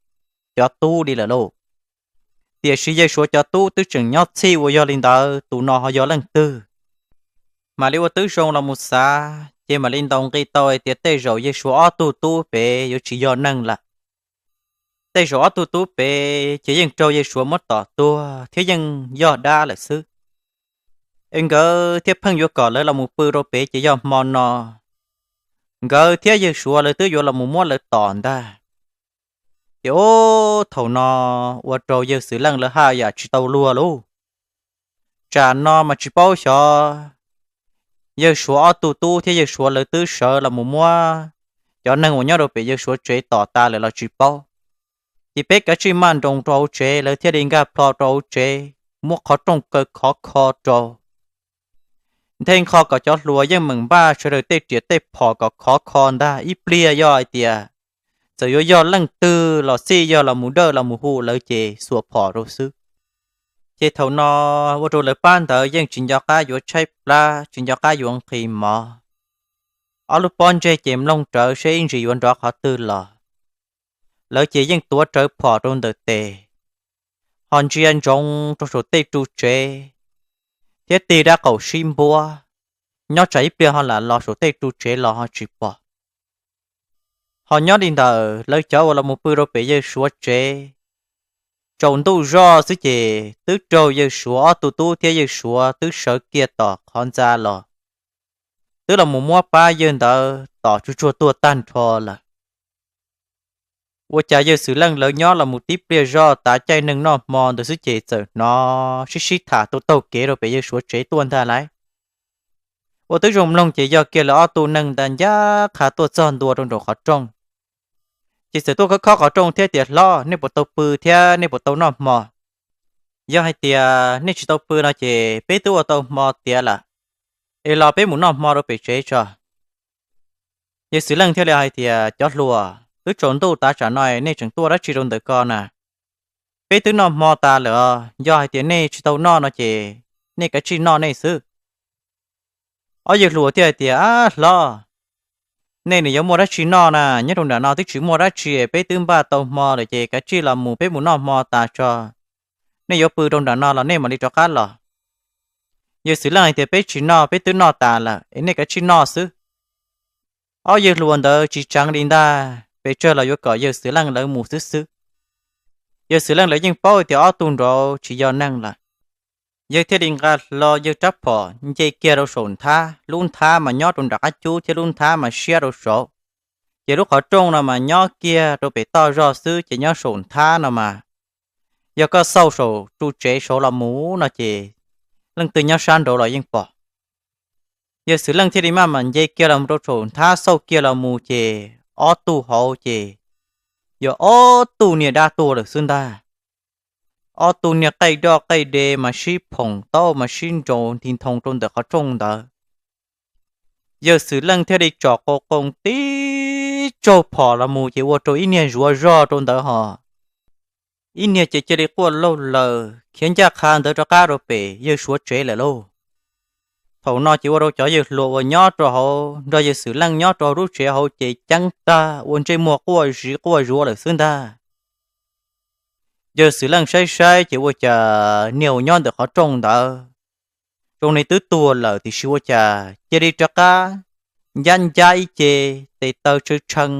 cov tub li lawm lauj. Tiam sis yawg Suav cov tub twb tseem nyob txhij ua yog li ntawd, tus no ho yog leej twg? Mam li ua twb zoo los mus xav ces mam li ntaus nqi tau hais tias tej zaum yawg Suav ob tug tub pem yuav tsis yog neeg lawm. Tej zaum ob tug tub pem ces yeej raug yawg Suav muab tom tuag thiab yeej yog dab lawm xwb. Es nkawd thiaj pheej yuav kom lawv los mus pw rau pem ces yog hmo no nkawd thiab yawg Suav lawv twb yuav los mus muab lawv tom ntag. Ces ub, thaum no ua rau yawg Xwm Leej lawv haj yam tsis tau luag lauj. Tsam no mas tsis paub xyov yawg Suav ob tug tub thiab yawg Suav lawv twb sawv los mus muab cov neeg uas nyob rau pem yawg Suav tsev tom tas lawm los tsis paub. Ces peb kav tsij maj nroos rau hauv tsev, lawv thiaj li nkag plho rau hauv tsev, muab qhov rooj kaw khov kho rau. Nthe nqho kom cov hluas yeej meem npaj sawv daws tej riam tej phom kom khov kho ntag, ib pliag yog hais tias txawm yuav yog leej twg los xij yog los mus dawj los mus hu lawv ces xuas phom rau xwb. Ces thaum no ua rau lawv pab ntawd yeej tsis nco qab yuav tshaib plab, tsis nco qab yuav nqhis mov. Ob lub pob ntseg ces mloog rawv seb ib ntsis yuav nrov qhov twg los. Lawv ces yeej tuav rawv phom rau ntawm tes, ho ntsia ntsoov rau saum tej ru tsev, thiab tig dab qaum sib npuab, nyob tsam ib pliag ho lam los saum tej ru tsev los ho tsis pom. Ho nyob li ntawm lawv cov uas los mus pw rau pem yawg Suav tsev, tsaus ntuj zoj xwb ces twb raug yawg Suav ob tug tub thiab yawg Suav twb sawv kiag tom qhov ntxa los, twb los mus muab pab yawg ntawd tom tsuag tsuag tuag tag nrho lawm. Ua cas yawg Xwm Leej lawv nyob los mus tib pliag zoj tav caij neeg noj hmo ntawd xwb ces txawm hnov sib sib tham tuaj taug kev rau pem yawg Suav tsev tuaj ntag lauj. Ua twb zoo mloog ces yog kiag lawv ob tug neeg ntag ncaj qha tuaj txog ntua rau nraum qhov rooj. Ces txawm tuaj khob khob qhov rooj thiab tias, hlob, nej puas tau pw thiab nej puas tau noj hmo? Yog hais tias nej tsis tau pw no ces peb twb ua tau hmo tiav lawm, es los peb mus noj hmo rau pem tsev tso. Yawg Xwm Leej thiaj li hais tias, cov hluas, twb tsaus ntuj tav tsam no nej tseem tuaj dab tsi rau ntawm ko na? Peb twb noj hmo tas lawm os, yog hais tias nej tsis tau noj no ces nej kav tsij noj nej xwb. Ob yawg hluas thiaj hais tias, ab hlob, nej nws yuav muaj dab tsi noj na, nyob rau nram no twb tsis muaj dab tsi, peb twb npaj tau hmo lawm ces kav tsij los mus peb mus noj hmo tas tso. Nej yuav pw rau nram no los nej mam li rov qab los. Yawg Xwm Leej hais tias, peb tsis noj, peb twb noj tas lawm es nej kav tsij noj xwb. Ob yawg hluas ntawd tsis tseev li ntag, pes tsawg los yuav kom yawg Xwm Leej lawv mus xwb xwb. Yawg Xwm Leej lawv yeej paub tias ob tug nraud tsis yog neeg lawm. Yawg thiaj li nqa hlo yawg rab phom nce kiag rau saum nthab, lub nthab mas nyob rau nram qab cub thiab lub nthab mas siab rau saud. Ces lub qhov rooj no mas nyob kiag rau pem toj zog xwb, ces nyob saum nthab no mas yog koj xauj saum ru tsev saud los mus no ces leej twg nyob sab nraud los yeej pom. Yawg Xwm Leej thiaj li maj mam nce kiag los rau saum nthab, xauj kiag los mus ces ob tug hauv ces yog ob tug niag dab tuag lawm xwb ntag. Ob tug niag qaij doj qaij de mas sib phoom taub mas sib nraus nti nthoos rau ntawm qhov rooj ntawd. Yawg Xwm Leej thiaj li tsom qau qoo tib tsaug phom los mus ces ua rau ib niag zuav zog rau ntawd hos, ib niag ces cia li quaj laug laws khiav ncaj qha ntawd rov qab rau pem yawg Suav tsev lawm lauj. Thaum no ces ua rau cov yawg hluas uas nyob rau hauv nrog yawg Xwm Leej nyob rau lub tsev hauv ces ceeb tag ua ntsej muag quaj ziv quaj zuav lawm xwb ntag. Yawg Xwm Leej saib saib ces ua cas niag uas nyob ntawm qhov rooj ntawd zoo li twb tuag lawm tiam sis ua cas cia li rov qab ncab ncab ib ce, tes taw tshee tshee,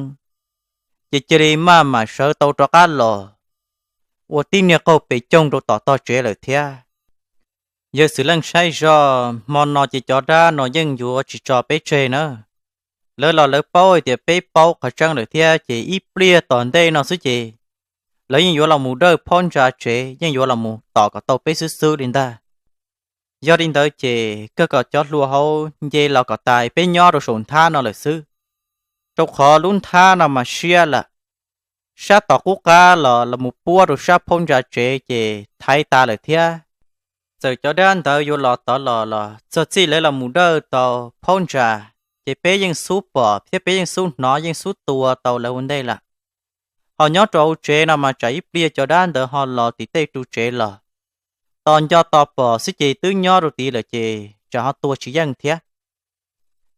ces cia li maj mam sawv tau rov qab los ua tib niag qaug pes coog rau tom tog tsev lawm thiab. Yawg Xwm Leej saib zoj hmo no ces cov dab no yeej yuav tsis tso peb tseg na. Lawv los lawv paub hais tias peb paub qhov tseeb lawm thiab ces ib pliag tom ntej no xwb ces lawv yeej yuav los mus dawj phab ntsa tsev, yeej yuav los mus tom kom tau peb xwb xwb li ntag. Yog li ntawd ces kawg kom cov hluas hauv nce los kom tas, peb nyob rau saum nthab no lawm xwb, rau qhov lub nthab no mas siab lawm. Sab tom qub qab los los mus puab rau sab phab ntsa tsev ces thaiv tas lawm thiab. Txawm cov dab ntawd yuav los tod los los txog txij lawv los mus dawj tau phab ntsa, ces peb yeej xub pom thiab peb yeej xub hnov yeej xub tua tau lawv ua ntej lawm. Ho nyob rau hauv tsev no mas tsam ib pliag cov dab ntawd ho los tim tej ru tsev los, tos nco tos pom xwb ces twb nyob rau tid lawm ces tsam ho tua tsis yeej thiab.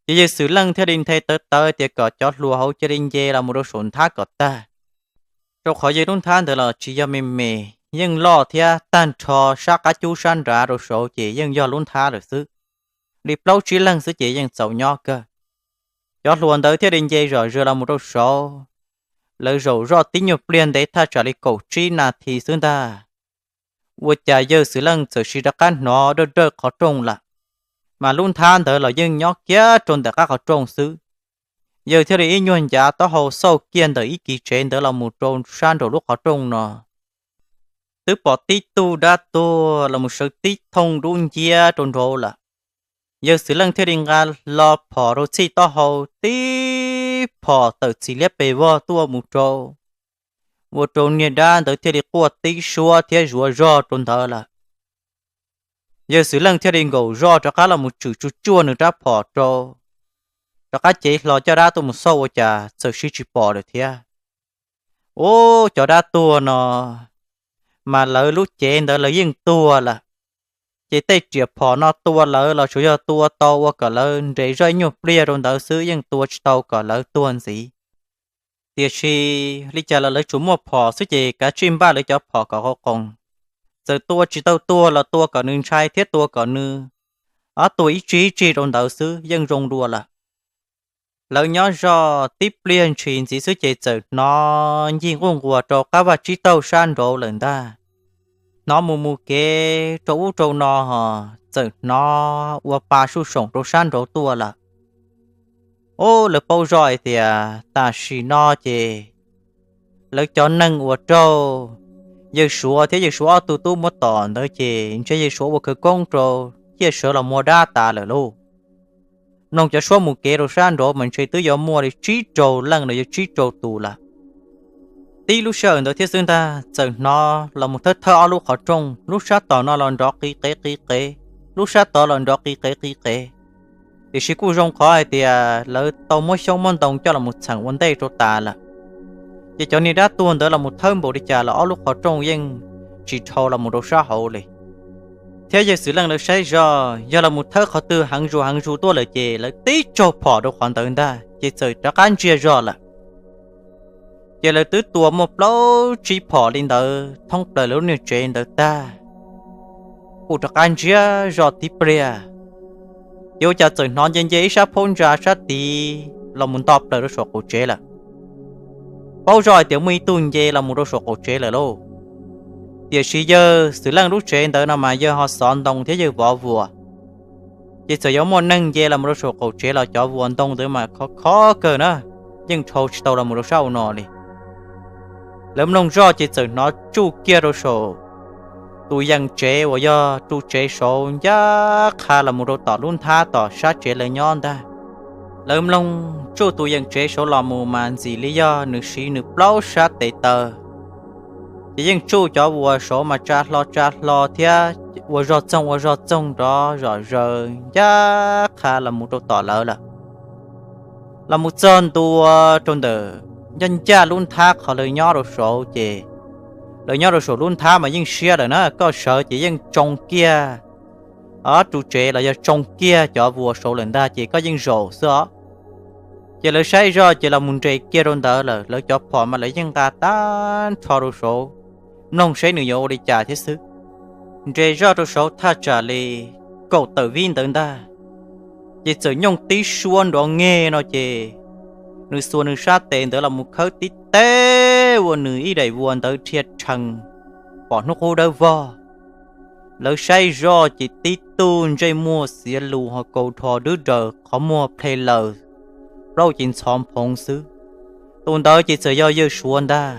Ces yawg Xwm Leej thiaj li nthe tawv tawv tias kom cov hluas hauv cia li nce los mus rau saum nthab kom tag, rau qhov yawg lub nthab ntawd los tsis yog me me, yeej loj thiab tag nrho sab qab cub sab nrad rau saud ces yeej yog lub nthab lawm xwb, li plaub tsib leeg xwb ces yeej txaus nyob kawg. Cov hluas ntawd thiaj li nce zom zaws los mus rau saud. Lawv zaum zoj tib nyuag pliag ntev thaj tsam li kaum tsib nas this xwb ntag, ua cas yawg Xwm Leej txawm sim rov qab hnov dawj dawj qhov rooj lawm, mas lub nthab ntawd los yeej nyob kiag rau ntawm qab qhov rooj xwb. Yawg thiaj li ib nyuag ncav taub hau xauj kiag ntawm ib kis tsev ntawd los mus rau sab nraum lub qhov rooj no, twb pom tib tug dab tuag los mus sawv tib thooj dub nciab rau nraud lawm. Yawg Xwm Leej thiaj li nqa hlo phom rau txhij taub hau, tib phom tawm txim liab pes vog tuaj mus rau, ua rau niag dab ntawd thiaj li quaj tib suab thiab zuav zog rau ntawd lawm. Yawg Xwm Leej thiaj li nkaum zoj rov qab los mus tswm tsuj tsuaj nws rab phom rau, rov qab cev hlo caj dab tuaj mus xauj ua cas txawm sim tsis pom lawm thiab. Ub, cov dab tuag no mas lawv lub cev ntawd lawv yeej tuag lawm, ces tej riam phom no tua lawv los tsuas yog tua tau ua kom lawv nres zoj ib nyuag pliag rau ntawd xwb, yeej tua tsis tau kom lawv tuag ntxiv. Tiam sis li cas los lawv tsuas muaj phom xwb ces kav tsij npaj lawv cov phom kom qau qoos, txawm tua tsis tau tuag los tua kom nws ntshai thiab tua kom nws ob tuag ib tsig ib tsig rau ntawd xwb yeej zoo dua lawm. Lawv nyob zoj tib pliag ntshis ntxiv xwb ces txawm hnov ncig nquj nquas rau qab vaj tsib taug sab nraud lawm ntag. Hnov mus mus kev rau ub rau no hos txawm hnov ua pa suj soom rau sab nraud tuaj lawm. Ub, lawv paub zoj hais tias tam sim no ces lawv cov neeg uas raug yawg Suav thiab yawg Suav ob tug tub muab tom ntawd ces ntshe yawg Suav ua khawv koob rau ciaj sawv los muag dab tas lawm lauj. Mloog cov suab mus kev rau sab nraud mas ntshe twb yuav muaj li tsib rau leej los yog tsib rau tus lawm. Tib lub sij hawm ntawd thiab xwb ntag txawm hnov los mus thawb thawb ob lub qhov rooj, lub sab tom no los nrov qis qev qis qev, lub sab tod los nrov qis qev qis qev. Tiam sis kuj zoo qhov hais tias lawv tau muab xyoob muab ntoo coj los mus txheem ua ntej rau tas lawm. Ces cov niag dab tuag ntawd los mus thawb npaum li cas los ob lub qhov rooj yeej tsis dhau los mus rau sab hauv li. Thiab yawg Xwm Leej lawv saib zoj yog los mus thawb qhov twg heev zus heev zus tuaj lawm ces lawv tib tsaug phom rau qhov ntawd ntag ces txawm rov qab ntsiag zog lawm. Ces lawv twb tua muaj plaub tsib phom li ntawd thoob plaws lawv lub niag tsev ntawd tag, kuj rov qab ntsiag zog tib pliag. Ces ua cas txawm hnov nce nce ib sab phab ntsa sab tid los mus nto plaws rau saum qaum tsev lawm. paub zoj hais tias muaj ib tug nce los mus rau saum qaum tsev lawm lauj. Tiam sis yawg Xwm Leej lub tsev ntawd no mas yawg ho xov ntoo thiab yawg vov vuas, ces txawm yuav muaj neeg nce los mus rau saum qaum tsev los cov vuas ntoo ntawd mas khov khov kawg na, yeej dhau tsis tau los mus rau sab u no li. Lawv mloog zoj ces txawm hnov tsuj kiag rau saum tus yees tsev uas yog ru tsev saud ncaj qha los mus rau tom lub nthab tom sab tsev lawv nyob ntag. Lawv mloog tsuj tus yees tsev saud los mus mas ntxim li yog nws siv nws plaub sab tes taw, ces yeej tsuj cov vuas saud mas tsa hlo tsa hlo thiab ua zog txoog ua zog txoog nrov zom zaws ncaj qha los mus rau tom lawv lawm. Los mus txog ntua rau ntawm ncaj ncaj lub nthab qhov lawv nyob rau saud ces, lawv nyob rau saum lub nthab mas yeej siab lawm na, koj sawv ces yeej tsoo kiag ru tsev los yog tsoo kiag cov vuas saud lawm ntag ces koj yeej zaum xwb os. Ces lawv saib zoj ces los mus nres kiag rau ntawd lawm, lawv cov phom mas lawv yeej nqa tag nrho rau saud, mloog seb nws yuav ua li cas thiab xwb. Nres zoj rau saud thaj tsam li kaum tawm vib ntawd ntag, ces txawm nyooj tib suab nrov nge no ces, nws xuas nws sab tes ntawd los mus khawb tib teg ua nws ib daim vuas ntawd dhia rhees pom hnub qub dawb vog. Lawv saib zoj ces tib tug ntsej muag xiav lus ho kaus dhos dwb daws qhov muag ple laws, plaub cev ntxhov nphoov xwb. Tus ntawd ces txawm yog yawg Suav ntag.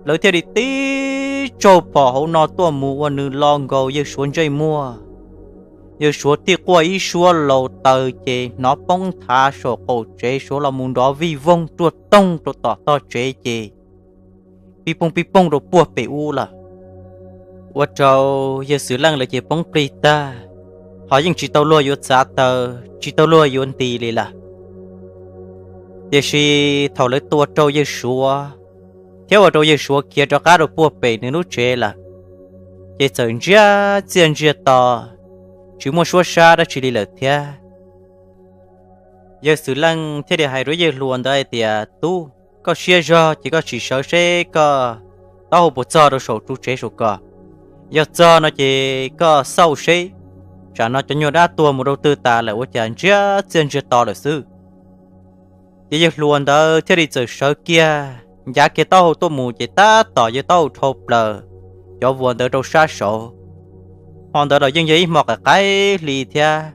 Lawv thiaj li tib tsaug phom hauv no tuaj mus ua nws lo nkaus yawg Suav ntsej muag. Yawg Suav thiaj quaj ib suab laus taws ces hnov poob nthav saum qaum tsev saud los mus nrov vij voog ruaj toog rau tom tog tsev ces pib pooj pib pooj rau puag pem ub lawm. Ua rau yawg Xwm Leej lawv ces poob plig tag, ho yeej tsis tau luag yuav txav taw, tsis tau luag yuav nti li lawm. Tiam sis thaum lawv tua rau yawg Suav, thiab ua rau yawg Suav khiav rov qab rau puag pem nws lub tsev lawm, ces txawm ntsiag txiaj ntsiag to, tsis muaj suab sab dab tsi li lawm thiab. Yawg Xwm Leej thiaj li hais rau yawg hluas ntawd hais tias, Tub, koj siab zog ces koj sim sawv seb koj taub hau puas txog rau saum ru tsev saum ko. Yog txog no ces koj xauj seb, tsam no cov nyuag dab tuag mus rau twg tas lawm ua cas ntsiag txiaj ntsiag to lawm xwb. Ces yawg hluas ntawd thiaj li txawm sawv kiag, ncav kiag taub hau tuaj mus ces tab tom yawg taub hau dhau plaws cov vuas ntawd rau sab saud. Hmo ntawd los yeej yog ib hmo qaim qaim hli thiab.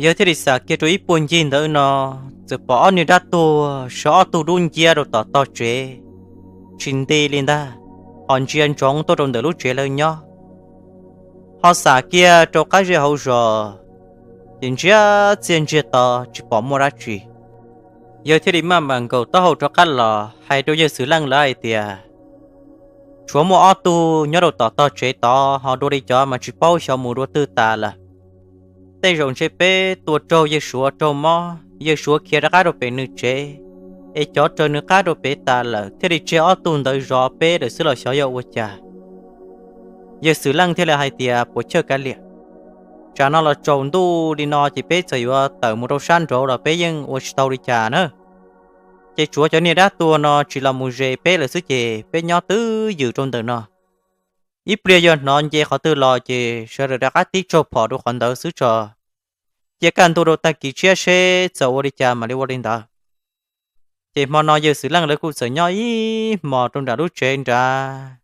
Yawg thiaj li xam kiag rau ib puag ncig ntawd no, txawm pom ob niag dab tuag sawv ob tug dub nciab rau tom tog tsev, tsis nti li ntag, ho ntsia ntsoov tuaj rau ntawm lub tsev lawv nyob. Ho xam kiag rau qab zej hauv zos, ces ntsiag txiaj ntsiag to tsis pom muaj dab tsi. Yawg thiaj li maj mam nkaum taub hau rov qab los hais rau yawg Xwm Leej lawv hais tias, Tshuav muaj ob tug nyob rau tom tog tsev tod, ho dua li cov mas tsis paub xyov mus dua twg tas lawm. Tej zaum ntshe peb tua raug yawg Suav raug mob, yawg Suav khiav rov qab rau pem nws tsev, es cov raws nws qab rau pem tas lawm thiaj li tseg ob tug ntawd zov peb lawm xwb los xyov yog ua cas. Yawg Xwm Leej thiaj li hais tias, Puas chawj kav liam, tsam no los tsaus ntuj li no ces peb txawm yuav tawm mus rau sab nraud los peb yeej ua tsis tau li cas na. Ces tsuav cov niag dab tuag no tsis los mus zes peb lawm xwb ces peb nyob twj ywm rau ntawm no. Ib pliag yog hnov nce qhov twg los ces sawv daws rov qab tib tsaug phom rau qhov ntawd xwb tso. Cia kaj ntug rau tag kis tshiab seb txawm ua li cas mam li ua li ntawd. Ces hmo no yawg Xwm Leej lawv kuj txawm nyob ib hmos rau nram lub tsev nrad,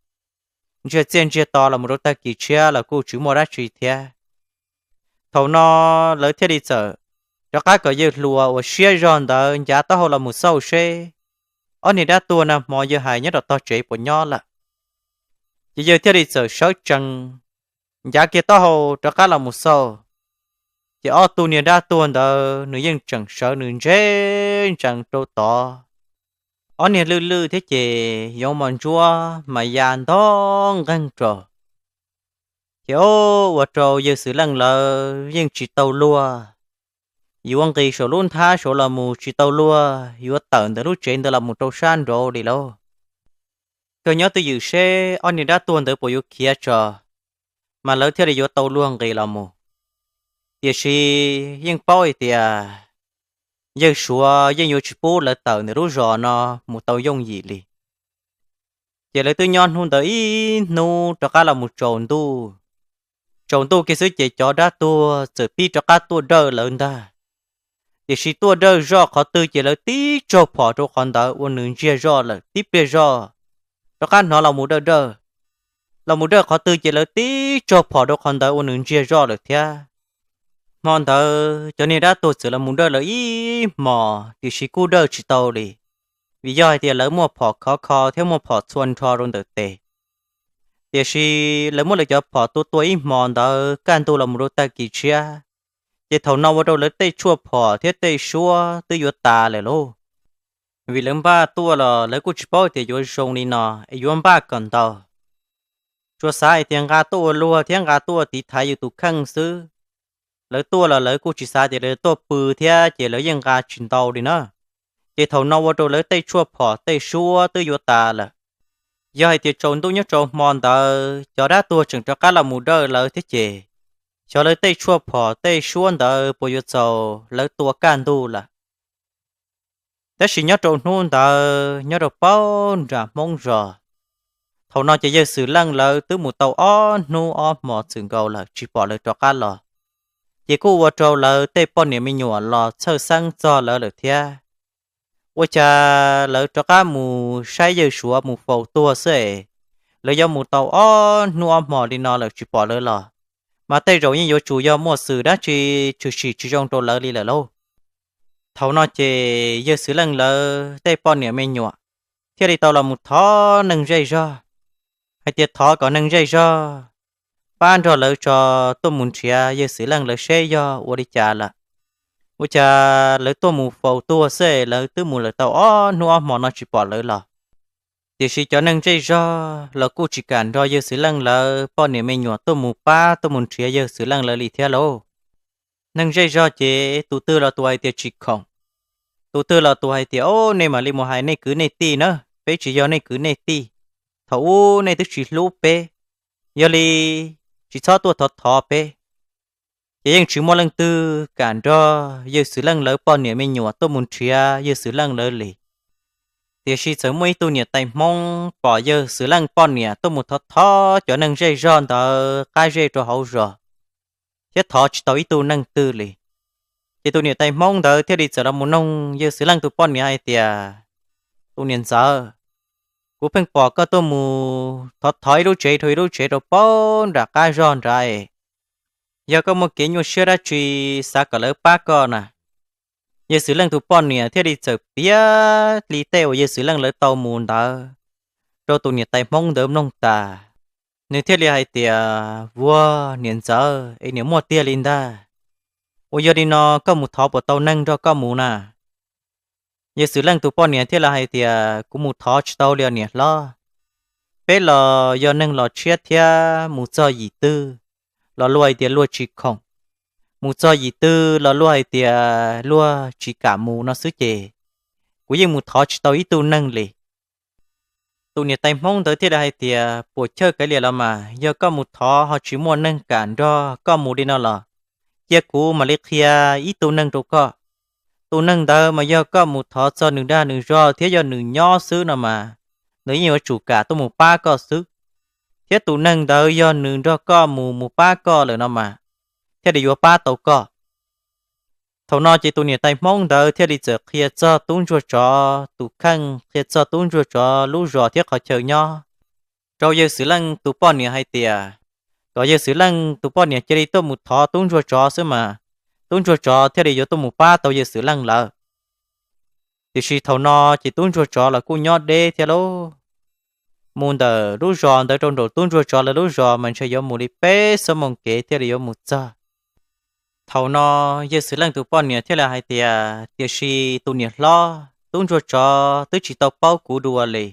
ntsiag txiaj ntsiag to los mus rau tag kis tshiab los kuj tsis muaj dab tsi thiab. Thaum no lawv thiaj li txawm rov qab kom yawg hluas uas siab zog ntawd ncav taub hau los mus xauj seb ob niag dab tuag nag hmo yawg hais nyob rau tog tsev puas nyob lawm. Ces yawg thiaj li txawm sawv tsees, ncav kiag taub hau rov qab los mus xauj. Ces ob tug niag dab tuag ntawd nws yeej tseem sawv nws ntse ntsees rau tod. Ob niag lwj lwj thiab ces yoov mos ntsuab mas ya ntog nqeeg rau. Ces ua rau yawg Xwm Leej lawv yeej tsis tau luag yuav nqis saum lub nthab saud los mus, tsis tau luag yuav tawm ntawm lub tsev ntawd los mus rau sab nraud li lauj. Kawg nyob twj ywm seb ob niag dab tuag ntawd puas yuav khiav tso, mas lawv thiaj li yuav tau luag nqis los mus. Tiam sis yeej paub hais tias yawg Suav yeej yuav tsis pub lawv tawm ntawm lub zos no mus tau yooj yim li. Ces lawv twb nyob hnub ntawd ib hnub rov qab los mus tsaus ntuj. Tsaus ntuj kiag xwb ces cov dab tuag txawm pib rov qab tuaj dawj lawv ntag. Tiam sis tuaj dawj zoj qhov twg ces lawv tib tsaug phom rau qhov ntawd ua nws ntsiag zoj lawm tib pliag zog. Rov qab hnov los mus dawj dawj, los mus dawj qhov twg ces lawv tib tsaug phom rau qhov ntawd ua nws ntsiag zoj lawm thiab. Hmo ntawd cov niag dab tuag txawm los mus dawj lawv ib hmos tiam sis kuj dawj tsis tau li, vim yog hais tias lawv muaj phom khov kho thiab muaj phom txhua nrho rau ntawm tes. Tiam sis lawv muab lawv cov phom tua tua ib hmos ntawd kaj ntug los mus rau tag kis tshiab, ces thaum no ua rau lawv tej tshuaj phom thiab tej suab twb yuav tas lawm lauj. Vim lawv npaj tuaj los lawv kuj tsis paub tias yuav zoo li no es yuav npaj kom ntau, tsuas xav hais tias nqa tuaj ua luag thiab nqa tuaj tiv thaiv yus tus kheej xwb. Lawv tuaj los lawv kuj tsis xav tias lawv tuaj pw thiab ces lawv yeej nqa tsis ntau li na. Ces thaum no ua rau lawv tej tshuaj phom tej suab twb yuav tas lawm. Yog hais tias tsaus ntuj nyob rau hmo ntawd cov dab tuag tseem rov qab los mus dawj lawv thiab ces, xyov lawv tej tshuaj phom tej suab ntawd puas yuav txaus lawv tua kaj ntug lawm. Tab sis nyob rau hnub ntawd nyob rau paub nram Hmoob zos, thaum no ces yawg Xwm Leej lawv twb mus tau ob hnub ob hmos txwm nkaus lawm tsis pom lawv rov qab los. Ces kuj ua rau lawv tej poj niam me nyuam los txhawj xeeb txog lawv lawm thiab. Ua cas lawv rov qab mus saib yawg Suav mus faus tuag xwb es, lawv yuav mus tau ob hnub ob hmos li no lawm tsis pom lawv los, mas tej zaum yeej yuav tsum yog muaj xwm dab tsi tshwm sim tsis zoo rau lawv li lawm lauj. Thaum no ces yawg Xwm Leej lawv tej poj niam me nyuam thiaj li tau los mus thov neeg zej zog, hais tias thov kom neeg zej zog pab nrog lawv tso tuaj mus nrhiav yawg Xwm Leej lawv seb yog ua li cas lawm. Ua cas lawv tuaj mus faus tuag xwb lawv twb mus lawm tau ob hnub ob hmos no tsis pom lawv los. Tiam sis cov neeg zej zog los kuj tsis kam nrog yawg Xwm Leej lawv poj niam me nyuam tuaj mus pab tuaj mus nrhiav yawg Xwm Leej lawv li thiab lauj. Neeg zej zog ces tus twg los tus hais tias tsis khoom, tus twg los tus hais tias, o, nej mam li mus hais nej kwv nej tij na, peb tsis yog nej kwv nej tij, thaum ub nej twb tsis hlub peb, yog li tsis txhob tuaj thov thov peb. Ces yeej tsis muaj leej twg kam nrog yawg Xwm Leej lawv poj niam me nyuam tuaj mus nrhiav yawg Xwm Leej lawv li. Tiam sis txawm muaj ib tug niam tais Hmoob pom yawg Xwm Leej poj niam tuaj mus thov thov cov neeg zej zog ntawd qab zej rau hauv zos, thiab thov tsis tau ib tug neeg twg li. Ces tus niam tais Hmoob ntawd thiaj li txawm los mus noog yawg Xwm Leej tus poj niam hais tias, tus niam ntxawm, kuv pheej pom koj tuaj mus thov thov ib lub tsev rau ib lub tsev rau paub nram qab zog nrad, yog koj muaj kev nyuaj siab dab tsi xav kom lawv pab koj na? Yawg Xwm Leej tus poj niam thiaj li txawm piav li tej uas yawg Xwm Leej lawv tau mus ntawd rau tus niam tais Hmoob ntawd mloog tas. Nws thiaj li hais tias, vuag niam ntxawm, es niam muaj tiag li ntag. Ua yog li no koj mus thov puas tau neeg nrog koj mus na? Yawg Xwm Leej tus poj niam thiaj li hais tias, kuv mus thov tsis tau li os niam hlob. Peb los yog neeg los tshiab thiab mus txog yim twg los luag hais tias luag tsis khoom, mus txog yim twg los luag hais tias luag tsis kam mus no xwb ces kuv yeej mus thov tsis tau ib tug neeg li. Tus niam tais Hmoob ntawd thiaj li hais tias, puas chawj kav liam los mas, yog koj mus thov ho tsis muaj neeg kam nrog koj mus li no los, cia kuv mam li qhia ib tug neeg rau koj. Tus neeg ntawd mas yog koj mus thov txog nws dag nws zog thiab yog nws nyob xwb no mas, nws yeej yuav tsum kam tuaj mus pab koj xwb. Thiab tus neeg ntawd yog nws nrog koj mus mus pab koj lawm no mas, thiaj li yuav pab tau koj. Thaum no ces tus niam tais Hmoob ntawd thiaj li txawm qhia txog tub ntsuag tsov tus kheej, qhia txog tub ntsuag tsov lub zos thiab qhov chaw nyob rau yawg Xwm Leej tus poj niam hais tias, kom yawg Xwm Leej tus poj niam cia li tuaj mus thov tub ntsuag tsov xwb mas, tub ntsuag tsov thiaj li yuav tuaj mus pab tau yawg Xwm Leej lawm. Tiam sis thaum no ces tub ntsuag tsov los kuj nyob deb thiab lauj. Mus ntawm lub zos ntawd rau nraum tub ntsuag tsov lawv lub zos mas ntshe yuav mus li peb xuab moos kev thiaj li yuav mus txog. Thaum no yawg Xwm Leej tus poj niam thiaj li hais tias, tiam sis tus niam hlob, tub ntsuag tsov twb tsis tau paub kuv dua li,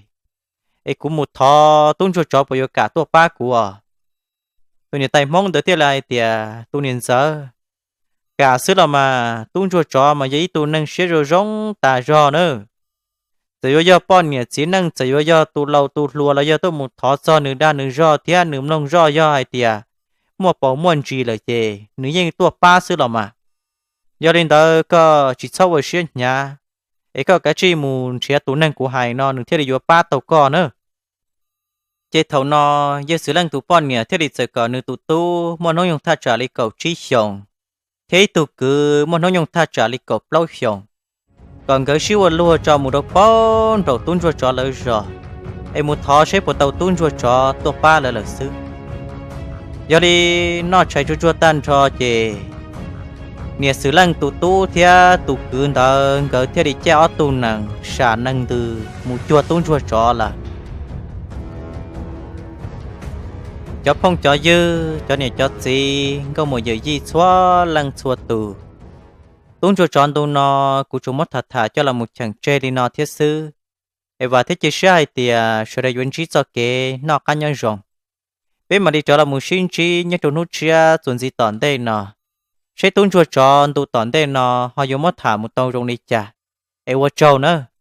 es kuv mus thov tub ntsuag tsov puas yuav kam tuaj pab kuv os? Tus niam tais Hmoob ntawd thiaj li hais tias, tus niam ntxawm, kam xwb los mas, tub ntsuag tsov mas yog ib tug neeg siab zoo zoo tas zog na. Txawm yuav yog poj niam txiv neej, txawm yuav yog tus laus tus hluas los yog tuaj mus thov txog nws dag nws zog thiab nws mloog zoj yog hais tias muaj paus muaj ntsis lawm ces nws yeej tuaj pab xwb los mas. Yog li ntawd koj tsis txhob ua siab hnyav, es koj kav tsij mus nrhiav tus neeg kuv hais no nws thiaj li yuav pab tau koj na. Ces thaum no yawg Xwm Leej tus poj niam thiaj li txawm kom nws tus tub muaj hnub nyoog thaj tsam li kaum tsib xyoos, thiab ib tug kwv muaj hnub nyoog thaj tsam li kaum plaub xyoos, kom nkawd sib ua luag tso mus rau pem nraum tub ntsuag tsov lawv zos, es mus thov seb puas tau tub ntsuag tsov tuaj pab lawv lawm xwb. Yog li noj tshais tsuag tsuag tag nrho ces niam Xwm Leej tus tub thiab tus kwv ntawd nkawd thiaj li caij ob tug nees sam nees ntws mus cuag tub ntsuag tsov lawm. Cov phooj cov ywg, cov niam cov txiv, nkauj muam yawm yij txhua leej txhua tus, tub ntsuag tsov ntu no kuv tsuas muab tham tham coj los mus cheem tseg li no thiab xwb. Es vam thiab cia siab hais tias sawv daws yuav ntsib txoj kev noj qab nyob zoo. Peb mam li rov los mus sib ntsib nyob rau hnub tshiab txuas ntxiv tom ntej no, seb tub ntsuag tsov ntu tom ntej no ho yuav muab tham mus tau zoo li cas. Es ua tsaug nawb.